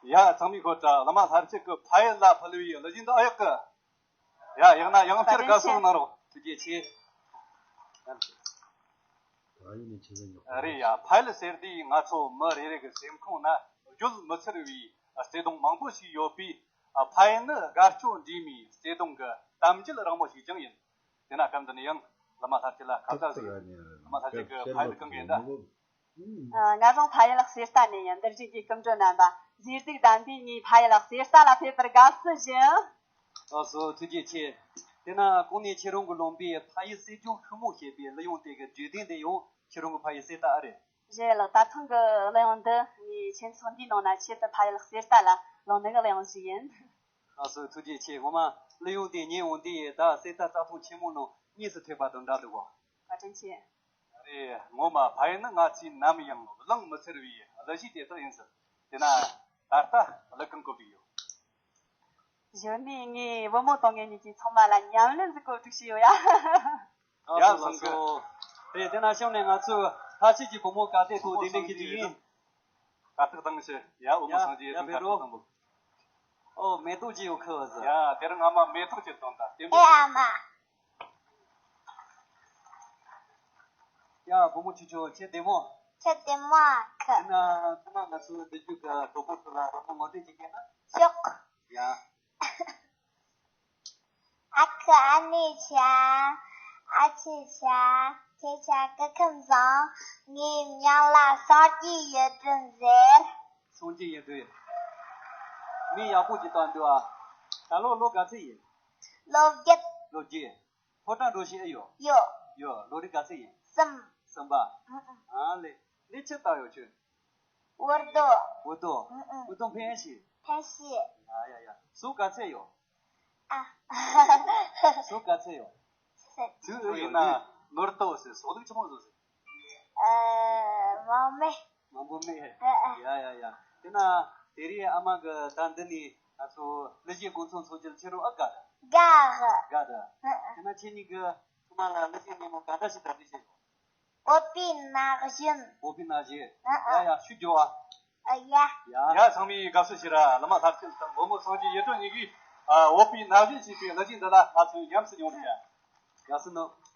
ཡ་ཚང་མས་ཤོད་དྲ། བླ་མ་ལྷ་རྗེ་གི་ཕ་ཡུལ་ལ་ཕུལ་བའི་གླུ་གཞས་འདི་ཨ་ཡག་གི། ཡ་ཡག་ན་ཡང་བསྐྱར་དགའ་བསུ་གནང་རོགས། ཐུགས་རྗེ་ཆེ། རེད་ཡ། ཕ་ཡུལ་ཟེར་དུས་ང་ཚོ་མི་རེ་རེ་གི་སེམས་ཁོང་ན་བརྗོད་མི་ཚར་བའི་བརྩེ་དུང་མང་པོ་ཞིག་ཡོད་པས། ཕ་ཡུལ་ནི་དགའ་སྐྱོ་འདྲེས་མའི་བརྩེ་དུང་གི་གཏམ་རྒྱུད་རིང་མོ་ཞིག་ཀྱང་ཡིན། དེ་ན་སྐབས་འདི་ནས་ཡང་བླ་མ་ལྷ་རྗེ་ལ་ཁ་ཏ་ཟིག་བླ་མ་ལྷ་རྗེ་གི་ཕ་ཡུལ་གང་གི་ཡིན་ད། ང་རང་ཕ་ཡུལ་གསེར་རྟ་ནས་ཡིན། འདིར་བཞུགས་ཀྱི་སྐུ་མགྲོན་རྣམ་པ། མཛེས་སྡུག་ལྡན་པའི་ངའི་ཕ་ཡུལ་གསེར་རྟ་ལ་ཕེབས་པར་དགའ་བསུ་ཞུ། ཨ་སོ་ཐུགས་རྗེ་ཆེ། དེ་ན་གོང་ནས་ཁྱེད་རང་གི་ལུང་པའི་ཕ་ཡུལ་གསེར་ལྗོངས་ཤུལ་མོ་ཞེས་པའི་གླུ་དབྱངས་དེ་གི་བརྗོད་དོན་དེ་ཡང་ཁྱེད་རང་གི་ཕ་ཡུལ་གསེར་རྟ་ཨ་རེད། རེད་ལགས། ད་ཐེངས་ཀྱི་གླུ་དབྱངས་འདི་ངའི་ཁྱིམ་ཚང་འདིའི་ནང་ན་ཆེད་དུ་ཕ་ཡུལ་གསེར་རྟ་ལ་བླངས་ནས་གླུ་དབྱངས་ཤིག་ཡིན། ཨ་སོ་ཐུགས་རྗེ་ཆེ། ངོ་མ་གླུ་དབྱངས་དེ་ཉན་འོང་དུས་ད་གསེར་རྟ་རྩྭ་ཐང་ཆེན་མོ་ནང་དངོས་སུ་ཐེག་པ་དང་འདྲ་འདུག་གོ། བཀའ་དྲིན་ཆེ། རེད། ངོ་མ་ཕ་ཡུལ་ནི་ང་ཚོས་ནམ་ཡང་བླངས་མི་ཚར་བའི་གླུ་གཞས་དེ་དག་ཡིན་ཟེར། དེ་ན་ད་ལྟ་གླུ་གང་གོ་བསྒྲིགས་ཡོད། གཞི་ནས་ངས་བུ་མོ་དང་ངེད་གཉིས་ཀྱིས་ཚང་མ་ལ་ཉམས་ལེན་ཟིག་གོ་སྒྲིག་བྱས་ཡོད་ཡ། ཡ་བཟང་གི། དེ་དེ་ན་གཤམ་ནས་ང་ཚོས་ཁ་ཤས་ཀྱི་བུ་མོ་ག་དེ་ཐོག་གདན་འདྲེན་གྱི་ཅིག་ཡིན། ཀ་ཐག་བཏང་ཞིག་ཡ་བུ་མོ་ཡ་སངས་རྒྱས་ཡ་ཡོད་ཀ་ཐག་བཏང་བོ། ཨོ་མེ་ཏོག་ཅིག་ཡོད་ཁུ་བ་ཟི། ཡ་དེར་ང་མ་མེ་ཏོག་ཅིག་བཏང་ད་དེ་ཨེ་ཨ་མ། ཡ་བུ་མོ་ཆུ་ཆུ་ཁྱེད་བདེ་མོ། ཁྱེད་བདེ་མོ་ཨ་ཁུ། དེ་ན་ཚང་མ་ང་ཚོའི་འདི་རྒྱུད་ཀྱི་གྲོགས་པོ་ཚོ་ལ་རོགས་པ་ངོ་སྤྲོད་ཅིག་བྱས་ན། ཤོག་ཡ། ཨ་ཁུ་ཨ་ནེ་ཆ། ཨ་ཆེ་ཆ། ཁྱེད་ཆ་སྐུ་ཁམས་བཟང་། ངའི་མིང་ལ་སངས་རྒྱས་ཡོན་ཏན་ཟེར། སངས་རྒྱས་ཡོན་ཏན། མིང་ཡག་པོ་ཅིག་བཏགས་འདུག་ཨ། ད་ལོ་ལོ་ག་ཚོད་ཡིན། ལོ་བརྒྱད། ལོ་བརྒྱད། ཕོ་བྲང་འགྲོ་བཞིན་ཨེ་ཡོད། ཡོད། ཡོད། ལོ་རིམ་ག་ཚོད་ཡིན། གསུམ། གསུམ་པ། ཨ་ལེ། ལས་ཆི་ལྟ་ཡོད་ཁྱོད། འུར་རྡོ། འུར་རྡོ། ཨུ་ཨུ། འུར་རྡོ་འཕེན་ཤེས། འཕེན་ཤེས། ཡ་ཡ་ཡ། ཟོག་ག་ཚོད་ཡོད། ཨ། ཟོག་ག་ཚོད་ཡོད། ཟོག་ཡིན་ན་ནོར་ཏོ་ཟེར་ཟོག་ལུག་ཆི་མོ་ཟོག་ཟེར། ཨ། མང་མེད། མང་པོ་མེད། ཨ་ཨ། ཡ་ཡ་ཡ། དེ་ན་དེ་རིང་ཨ་མ་གི་ད་འདི་ནས་ང་ཚོ་གླུ་གཞས་དགོང་ཚོགས་འཚོགས་རྒྱུ་ཁྱེད་རང་ཨ་དགའ་ར། དགའ་ར། དགའ་ར། ཨ་ཨ། དེ་ན་ཁྱེད་གཉིས་ཀྱིས་ཚང་མ་ལ་གླུ་གཞས་སྙན་མོ་ག་འདྲ་ཞིག་གྲ་སྒྲིག་བྱས་ཡོད། འོ་པའི་ན་གཞོན། འོ་པའི་ན་གཞོན། ཨ་ཨ། ཡ་ཡ་ཤུགས་རྒྱོབ་ཨ། ཨ་ཡ། ཡ། ཡ་ཚང་མས་དགའ་བསུ་ཞུ་ར། བླ་མ་ལྷ་རྗེ་དང་བུ་མོ་སངས་རྒྱས་ཡིད་སྤྲུལ་གཉིས་ཀྱིས་ཨ་འོ་པའི་ན་གཞོན་ཞེས་པའི་གླུ་གཞས་འདི་ལ་ང་ཚོས་ཉམས་སུ་མྱོང་རྒྱུ། དགའ་བསུ་གནང་།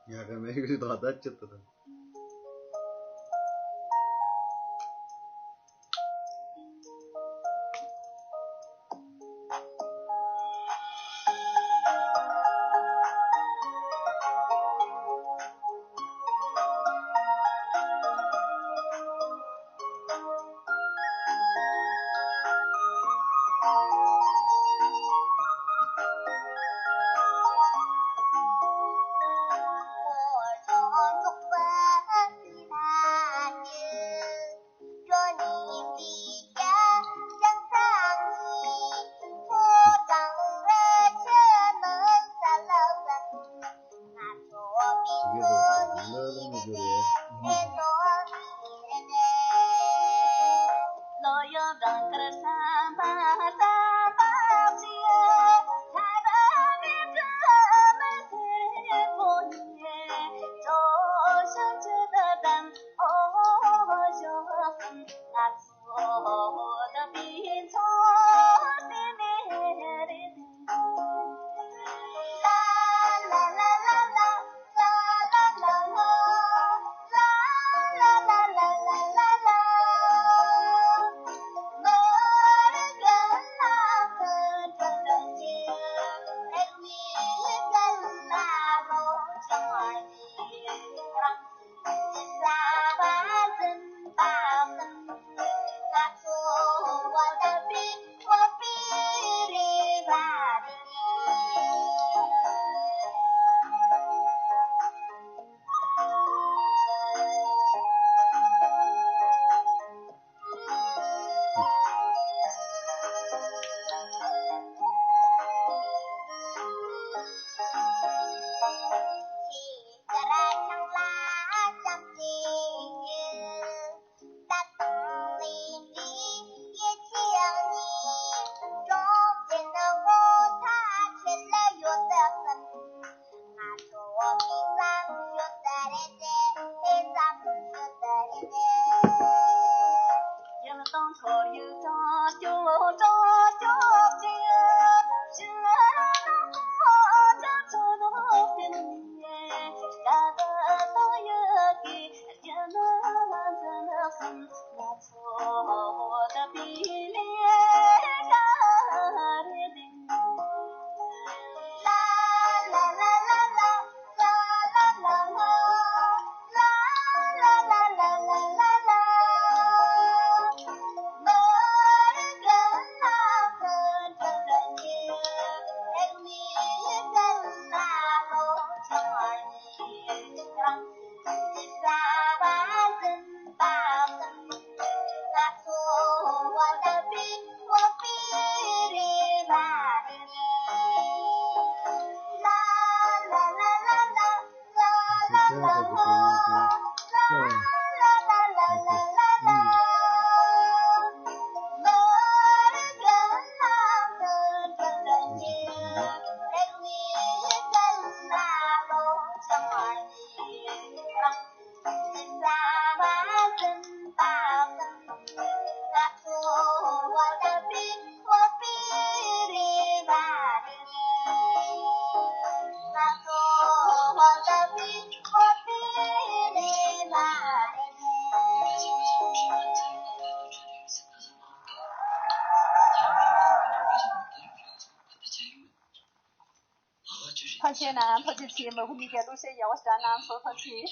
ཡ་ག་མེད་གི་ད་ད་ཅི་ད་ད། ཐང་ཆེན་ནང་ཕ་ཆེ་ཆེ་མ་བུ་གཉིས་ཀས་གླུ་གཞས་ཡག་པོ་བཞག་གནང་སོང་། ཐང་ཆེན།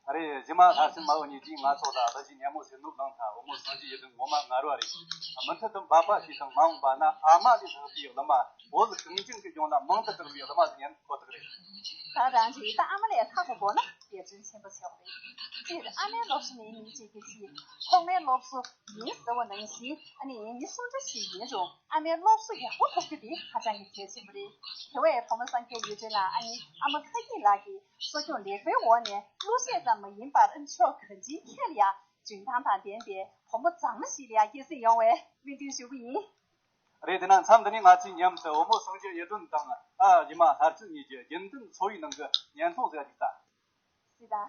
ཨ་རེ། གཞི་མ་ལྷ་སྲིན་མ་བུ་གཉིས་ཀྱིས་ང་ཚོ་ལ་གླུ་གཞས་སྙན་མོ་ཟིག་བསྣུབས་གནང་ཐལ། བུ་མོ་སངས་རྒྱས་གཡུ་སྒྲོན་ངོ་མ་ངར་བ་རེད། མུ་མཐུད་དུ་འབད་པ་བྱས་ཤིང་མ་འོངས་པ་ན་ཨ་མ་ལས་ལྷག་པའི་གླུ་མ། བོད་གངས་ཅན་གྱི་ལྗོངས་ལ་མང་དུ་གྲགས་པའི་གླུ་མ་ཟིག་ཡིན་ཁོ་ཐག་རེད། ད་རང་གིས་ད་ཨ་མ་ལས་ལྷག་པ་དགོས་ན་དགེ་སྦྱོར་ཆེན་པོ་བྱེད་དགོས་རེད། སྤྱིར་ཨ་མའི་སློབ་གསོ་ནི་མི་གཅིག་གི་གཅིག་ཐོག་མའི་སློབ་གསོ་ཡིན་ཟེར་བ་ནང་བཞིན། ཨ་ནི་མི་སུ་འདྲ་ཞིག་ཡིན་རུང་ཨ་མའི་སློབ་གསོ་ཡག་པོ་ཐོབ་རྒྱུ་དེ་ཧ་ཅང་གི་གལ་ཆེན་པོ་རེད། དེ་བས་བུ་མོ་སངས་རྒྱས་གཡུ་སྒྲོན་ལགས། ཨ་ནི་ཨ་མ་མཁའ་དབྱིངས་ལགས་ཀྱི་གསོ་སྐྱོང་ལེགས་པའི་འོག་ནས་གླུ་གཞས་ཙམ་མ་ཡིན་པར་ཕྱོགས་གང་ཅིའི་ཐད་ལ་ཡང་འཇོན་ཐང་དང་ལྡན་པའི་བུ་མོ་མཛངས་མ་ཞིག་ལ་ཡང་སྐྱེད་སྲིང་ཡོང་བའི་སྨོན་འདུན་ཞུ་གི་ཡིན། རེད། དེ་ན་མཚམས་འདི་ནས་ང་ཚོས་མཉམ་དུ་བུ་མོ་སངས་རྒྱས་གཡུ་སྒྲོན་དང་ཨ་ཡི་མ་ལྷ་སྲིན་གཉིས་ཀྱི་རྒྱུན་ལྡན་འཚོ་བའི་ནང་གི་བརྙན་ཐུང་ཟེར་ཡ་ཅིག་ལྟ།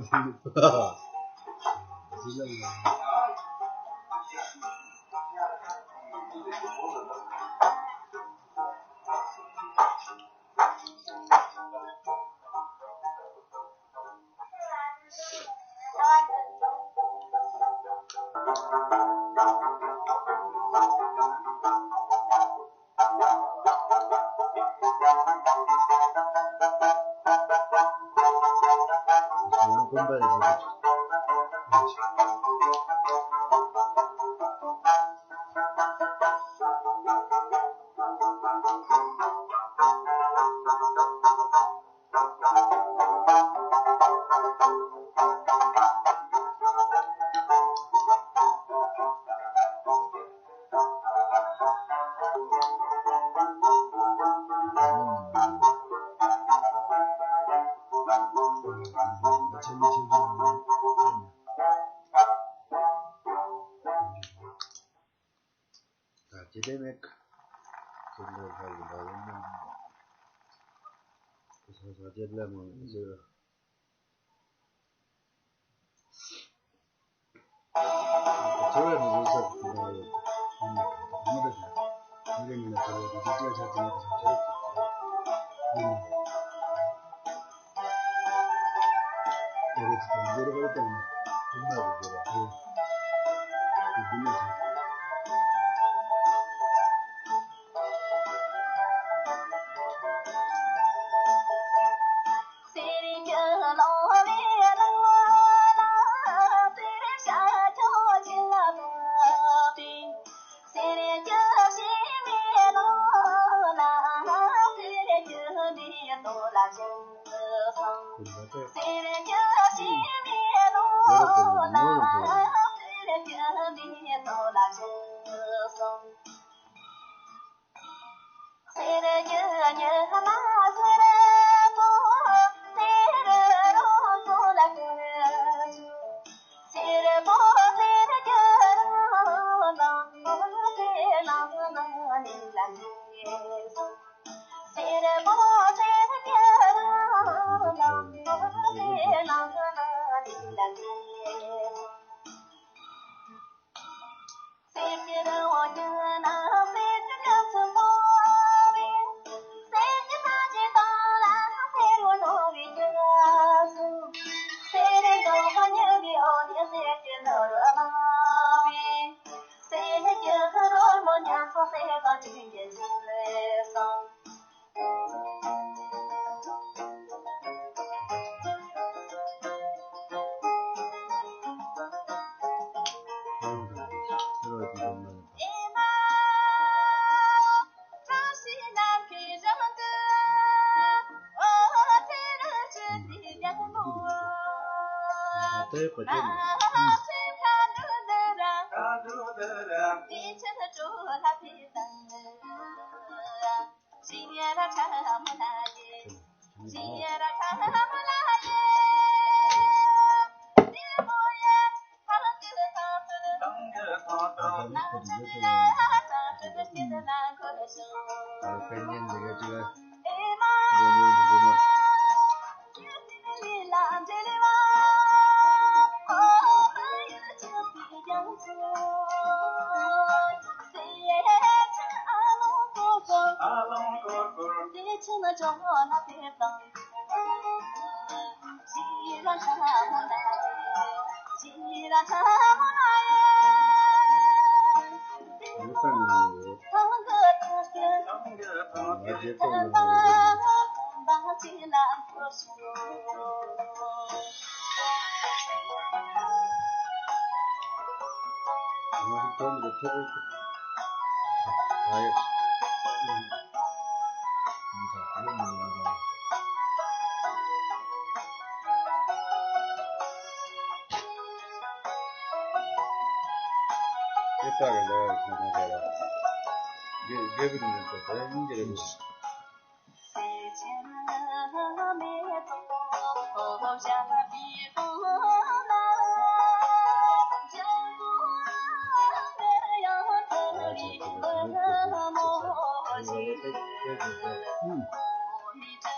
སྲིད་དང་།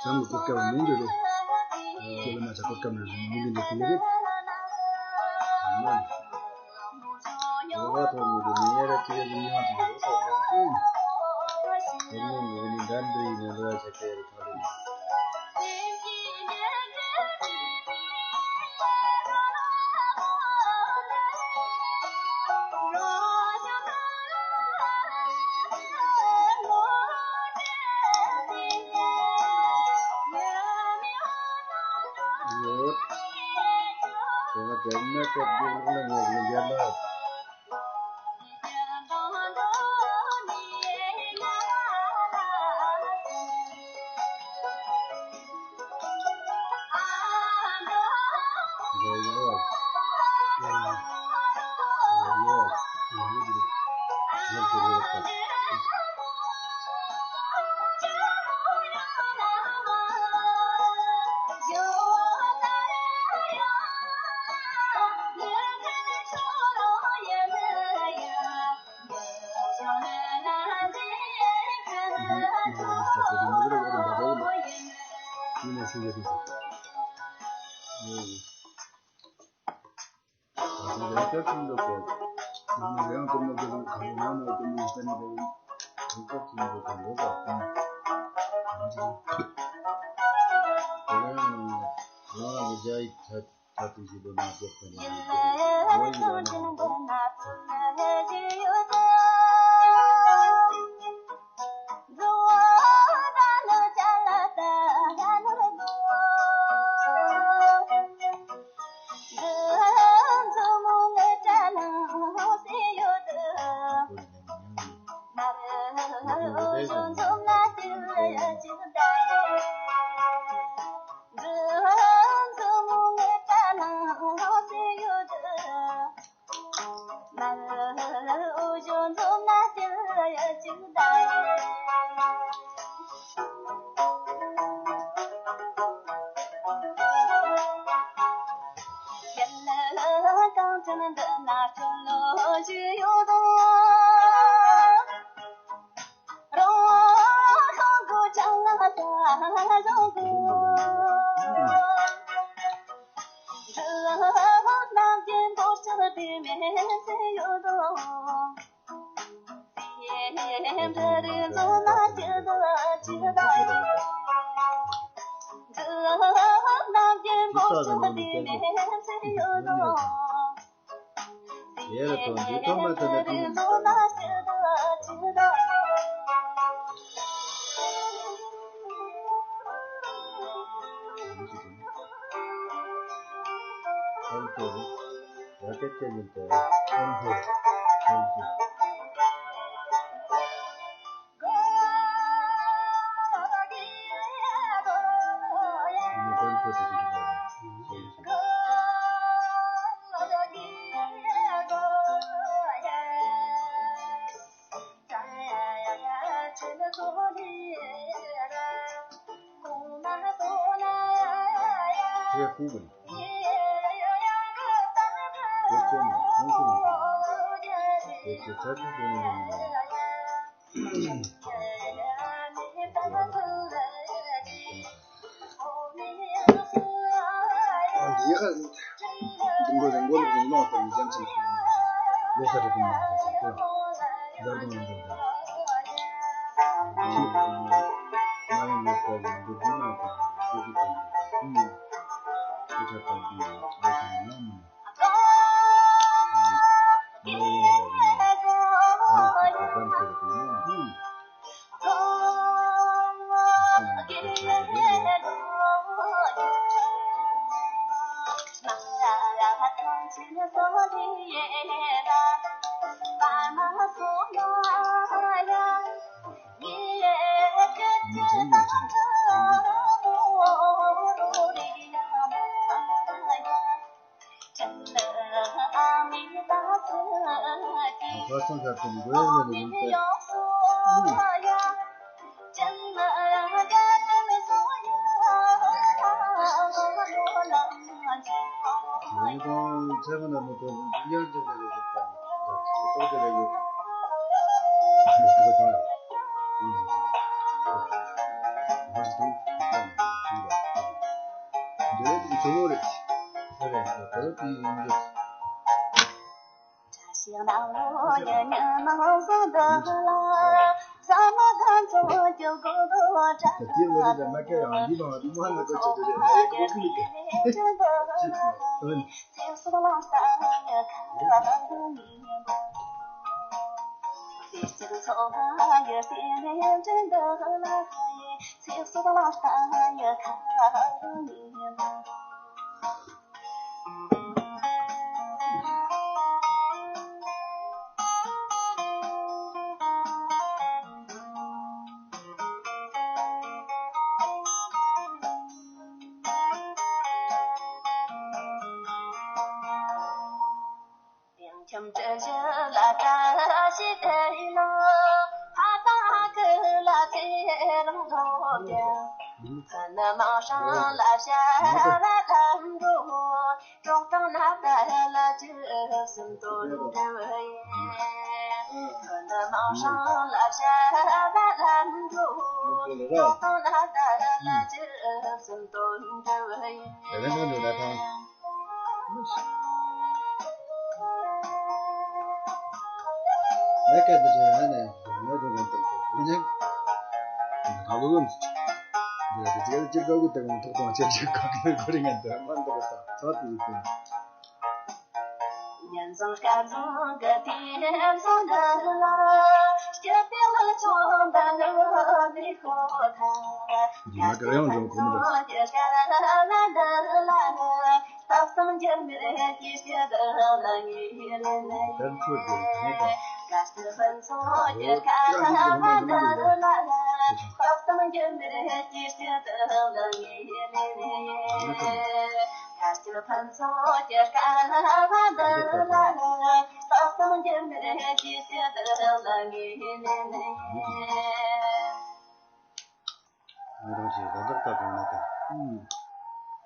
བྱམས་ཀྱི་གོ་སྐབས་མིན་འགྱུར་རོ། ཁྱེད་ལ་མ་ཆགས་གོ་སྐབས་མིན་འགྱུར་མི་འདི་འདྲ་དེ་རེད། ཨ་མ། ཡོ་ག་ཐོག་མི་འདི་མི་ཡ་ར་ཅི་ཡ་ཅི་ཉང་ཅི་རེད་སོ། དེ་ནས་མི་འདི་འདྲ་འདྲ་ཡིན་ན་འདྲ་བ་ཆེ་གེ་རེད་ཐོག་རེད།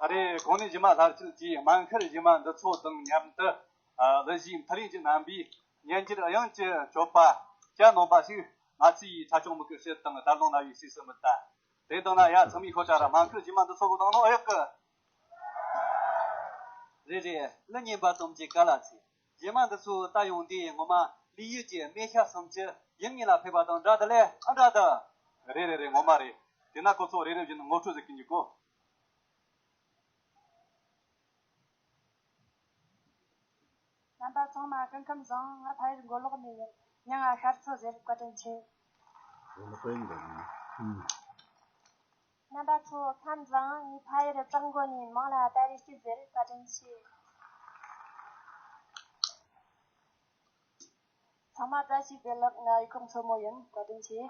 ཨ་རེ། གོང་ནས་རྗེས་མ་ལྷ་ཆོས་ཀྱི་སྨན་ཁུར་རྗེས་མ་འདི་ཚོ་དང་མཉམ་དུ། ཨ། གླུ་གཞས་མཐིལ་ཡིན་གྱི་རྣམ་པའི་སྙན་འགྱུར་དབྱངས་ཀྱི་སྤྱོད་པ་སྐྱ་ནོམ་པ་ཞིག་ང་ཚོའི་ཁྲ་ཆུང་མི་གི་སྲིད་དང་དར་ལུང་ན་བའི་སྲིད་སུ་མི་ལྟ། དེ་དང་ན་ཡ་ཚང་མས་ཤོད་ཅ་ར། སྨན་ཁུར་རྗེས་མ་འདི་ཚོ་གི་དང་ནོ་ཨེ་ཡག་གི། རེད་རེད། གླུ་སྙན་པ་དོམ་གྱི་ཀ་ལ་ཚེ། རྗེས་མ་འདི་ཚོ་ལྟ་ཡོང་དུས་ངོ་མ་ལི་ཡུལ་གྱི་སྨན་ཤ་གསུམ་གྱི་ཡུལ་ངོས་ལ་ཕེབས་པ་དང་འདྲ་འདི་ལས་ཨ་འདྲ་འདི། རེད་རེད་རེད། ངོ་མ་རེད། དེ་ན་ཁོ་ཚོ་རེ་རེ་བཞིན་ངོ་སྤྲོད་ཟིག་གི་འཇུག་གོ། རྣམ་པ་ཚང་མ་སྐུ་ཁམས་བཟང་། ང་ཕ་ཡུལ་མགོ་ལོག་ནས་ཡིན། མྱིང་ང་ཤར་ཚོ་ཟེར། བཀའ་དྲིན་ཆེ། མགོ་ལོག་ཡིན་འདུག་ནི། རྣམ་པ་ཚོ་ཁམས་བཟང་། ངའི་ཕ་ཡུལ་བྲག་མགོ་ནས་ཡིན། མིང་ལ་ཏཱ་རེ་སྐྱིད་ཟེར། བཀའ་དྲིན་ཆེ། ཚང་མ་བཀྲ་ཤིས་བདེ་ལེགས། ང་ཡུལ་ཁམས་མཚོ་མོ་ཡིན། བཀའ་དྲིན་ཆེ།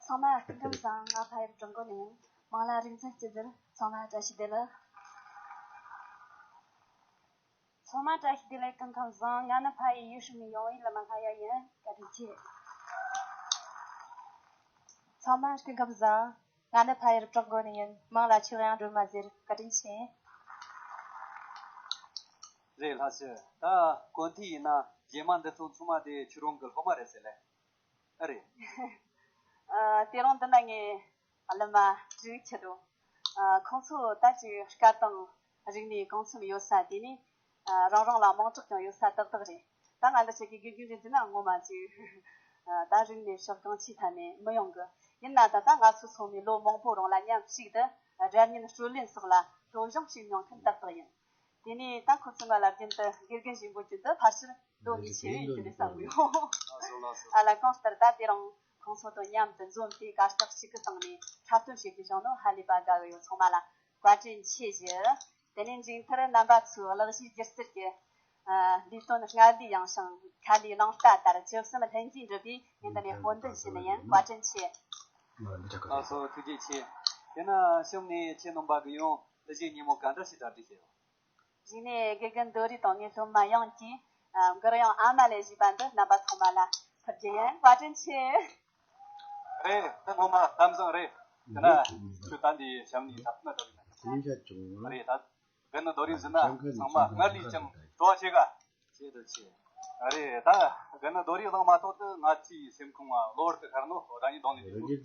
ཚང་མ་སྐུ་ཁམས་བཟང་། ང་ཕ་ཡུལ་བྲག་མགོ་ནས་ཡིན། མིང་ལ་རིག་འཛིན་སྐྱིད་ཟེར། ཚང་མ་བཀྲ་ཤིས་བདེ་ལེགས། ཚང་མ་བཀྲ་ཤིས་བདེ་ལེགས། སྐུ་ཁམས་བཟང་། ང་ནི་ཕ་ཡུལ་ཡུལ་ཤུལ་ནས་ཡོང་བའི་ལི་མ་ལྷ་ཡ་ཡིན། བཀའ་དྲིན་ཆེ། ཚང་མ་སྐུ་ཁམས་བཟང་། ང་ནི་ཕ་ཡུལ་བྲག་མགོ་ནས་ཡིན། མིང་ལ་ཆོས་དབྱངས་སྒྲོལ་མ་ཟེར། བཀའ་དྲིན་ཆེ། རེད། ལྷ་ཆོས། ད་གོ་ཐོས་ཡིན་ན་རྗེས་མ་འདི་ཚོ་ཚང་མ་དེ་ཁྱོད་རང་གི་སློབ་མ་རེད་ཟེར་ལེ། ཨ་རེད། ཨ། དེ་རིང་འདི་ན་ངའི་ཨ་ལི་མ་དྲུག་ཁྱེར་འདུག་ཨ། ཁོང་ཚོ་ད་ཅིག་སྐད་དང་རིག་གནས་གང་འཚམ་ཡོད་ས། དེ་ནས་ཨ་རང་རང་ལ་མིང་གྲགས་ཀྱང་ཡོད་ས་ཏག་ཏག་རེད། ད་ང་འདི་ཆ་གི་དགེ་རྒན་རེད་ཟེར་ན་ངོ་མ་ཅིག་ཨ། ད་རིག་གནས་ཕྱོགས་གང་ཅིའི་ཐད་ནས་མི་ཡོང་གི། ཡིན་ན་ད་ལྟ་ང་ཚོ་ཚང་མས་ལོ་མང་པོ་རིང་ལ་མཉམ་ཞུགས་ཏེ་སྒྲ་སྙན་དཀྲོལ་ལེན་སོགས་ལ་སློབ་སྦྱོང་བྱས་མྱོང་མཁན་ཏག་ཏག་ཡིན། དེ་ནས་ད་ཁོ་ཚོ་ང་ལ་རྒྱུན་དུ་དགེ་རྒན་ཞིག་འབོད་རྒྱུ་འདི་ཕལ་ཆེར་དོན་གལ་ཆེ་བའི་རྒྱུ་རེད་བསམ་གི་ཡོད། ཨ་ལ་གང་ལྟར་ད་དེ་རིང་ཁོང་ཚོ་དང་མཉམ་དུ་འཛོམས་ཏེ་གར་སྟེགས་གཅིག་གི་སྟེང་ནས་འཁྲབ་སྟོན་བྱེད་རྒྱུ་བྱུང་ནོ་ཧ་ལས་པ་དགའ་གི་ཡོད། ཚང་མ་ལ་བཀའ་དྲིན་ཆེ་ཞུ། དེ་ནས་མཇུག་མཐར་རྣམ་པ་ཚོའི་གླུ་གཞས་སྒྱུ་རྩལ་གྱི་ཨ། ལས་དོན་སྔར་ལས་ཡངས་ཤིང་ཁ་ལས་རླུང་རྟ་ལྟར་ཇི་བསམ་ལྷུན་གྱིས་འགྲུབ་པའི་ངས་འདི་ནས་སྨོན་འདུན་ཞུ་ནི་ཡིན། བཀའ་དྲིན་ཆེ། ལགས་སོ། ཐུགས་རྗེ་ཆེ། དེ་ན་གཤམ་ནས་ཁྱེད་རྣམ་པ་གི་ཡང་གླུ་གཞས་སྙན་མོ་ག་འདྲ་ཞིག་གྲ་སྒྲིག་བྱས་ཡོད། གཞུག་ནས་དགེ་རྒན་རྡོ་རི་དང་ངའི་སློབ་མ་ཡང་གིས་ཨ། མགུར་དབྱངས་ཨ་མ་ལས་བཞེས་པ་འདི་རྣམ་པ་ཚང་མ་ལ་ཕུལ་རྒྱུ་ཡིན། བཀའ་དྲིན་ཆེ། རེད། འདི་ངོ་མ་གཏམ་བཟང་རེད། དེ་ན་ཁྱོད་ད་འདི་གཤམ་ནས་ད་ཐུག་ན་འགྲོ་གི་ན། རེད་ད། དགེ་རྒན་རྡོ་རི་ཟེར་ན་ཚང་མ་སྔར་ལས་ཀྱང་སྤྲོ་བ་ཆེ་ག་ཆེ་དུ་ཆེ། རེད་ད། དགེ་རྒན་རྡོ་རི་གླེང་མ་ཐོག་ཏུ་ང་ཚོའི་སེམས་ཁོང་ང་གློ་བུར་དུ་ཤར་ནོ་སྒྲ་སྙན་གདོང་ལེན་དགོས།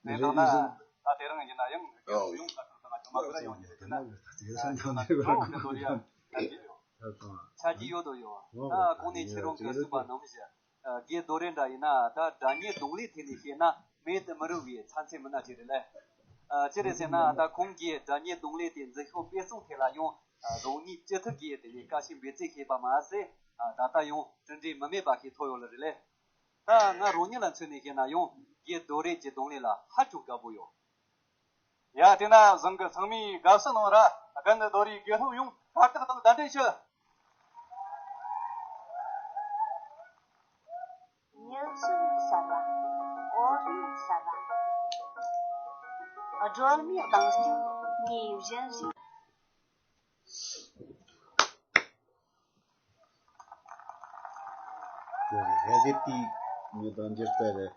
དེ་དང་ན་ད་དེ་རིང་ཡིན་ན་ཡང་དགེ་སློབ་ཡོངས་ལ་ཁོང་ཚང་ང་ཆུང་མ་གི་ལ་ཡོང་རྒྱུ་རེད། དེ་ན་ཁོང་དགེ་རྒན་རྡོ་རི་ཡང་ཆ་རྒྱུས་ཡོད་དོ་ཡོད། ད་གོང་ནས་ཁྱེད་རང་གིས་གསུངས་པ་ནང་བཞིན། ཨ། དགེ་རྡོ་རེ་འདྲ་ཡིན་ན་ད་སྒྲ་སྙན་རྡུང་ལེན་ཐད་ནས་བཤད་ན་མེད་དུ་མི་རུང་བའི་ཚན་རྩལ་མི་སྣ་ཅིག་རེད་ལ། ཨ། ཅི་རེད་ཟེར་ན་ད་ཁོང་གིས་སྒྲ་སྙན་རྡུང་ལེན་དེ་འཛིན་སྐྱོང་སྤེལ་གསུམ་ཐད་ལ་ཡང་རོགས་གཉིས་ཅི་ཐུབ་ཀྱིས་དེ་ནས་དཀའ་སྤྱད་འབད་བརྩོན་བྱས་པ་མ་ཟད། ཨ། ད་ལྟ་ཡང་གྲུབ་འབྲས་མི་དམན་པ་ཞིག་ཐོབ་ཡོད་ལ་རེད་ལ། ད་ང་རང་ཉིད་ལ་མཚོན་ནས་བཤད་ན་ཡང་དགེ་རྡོ་རེ་གྱི་རྡུང་ལེན་ལ་ཧ་ཅང་དགའ་པོ་ཡོད། ཡ། དེ་ན་བཟང་གི་ཚང་མས་དགའ་བསུ་གནང་ར། དགེ་རྒན་རྡོ་རེའི་དགེ་སློབ་ཡོངས་ཁ་བཏགས་དང་བདེ་ལེགས་ཞུ། ཉི་ཟླ་གསལ་བ། འོད་སྣང་གསལ་བ། སྒྲོལ་མའི་གདངས་ཀྱིས་ཉི་བཞིན་རེ།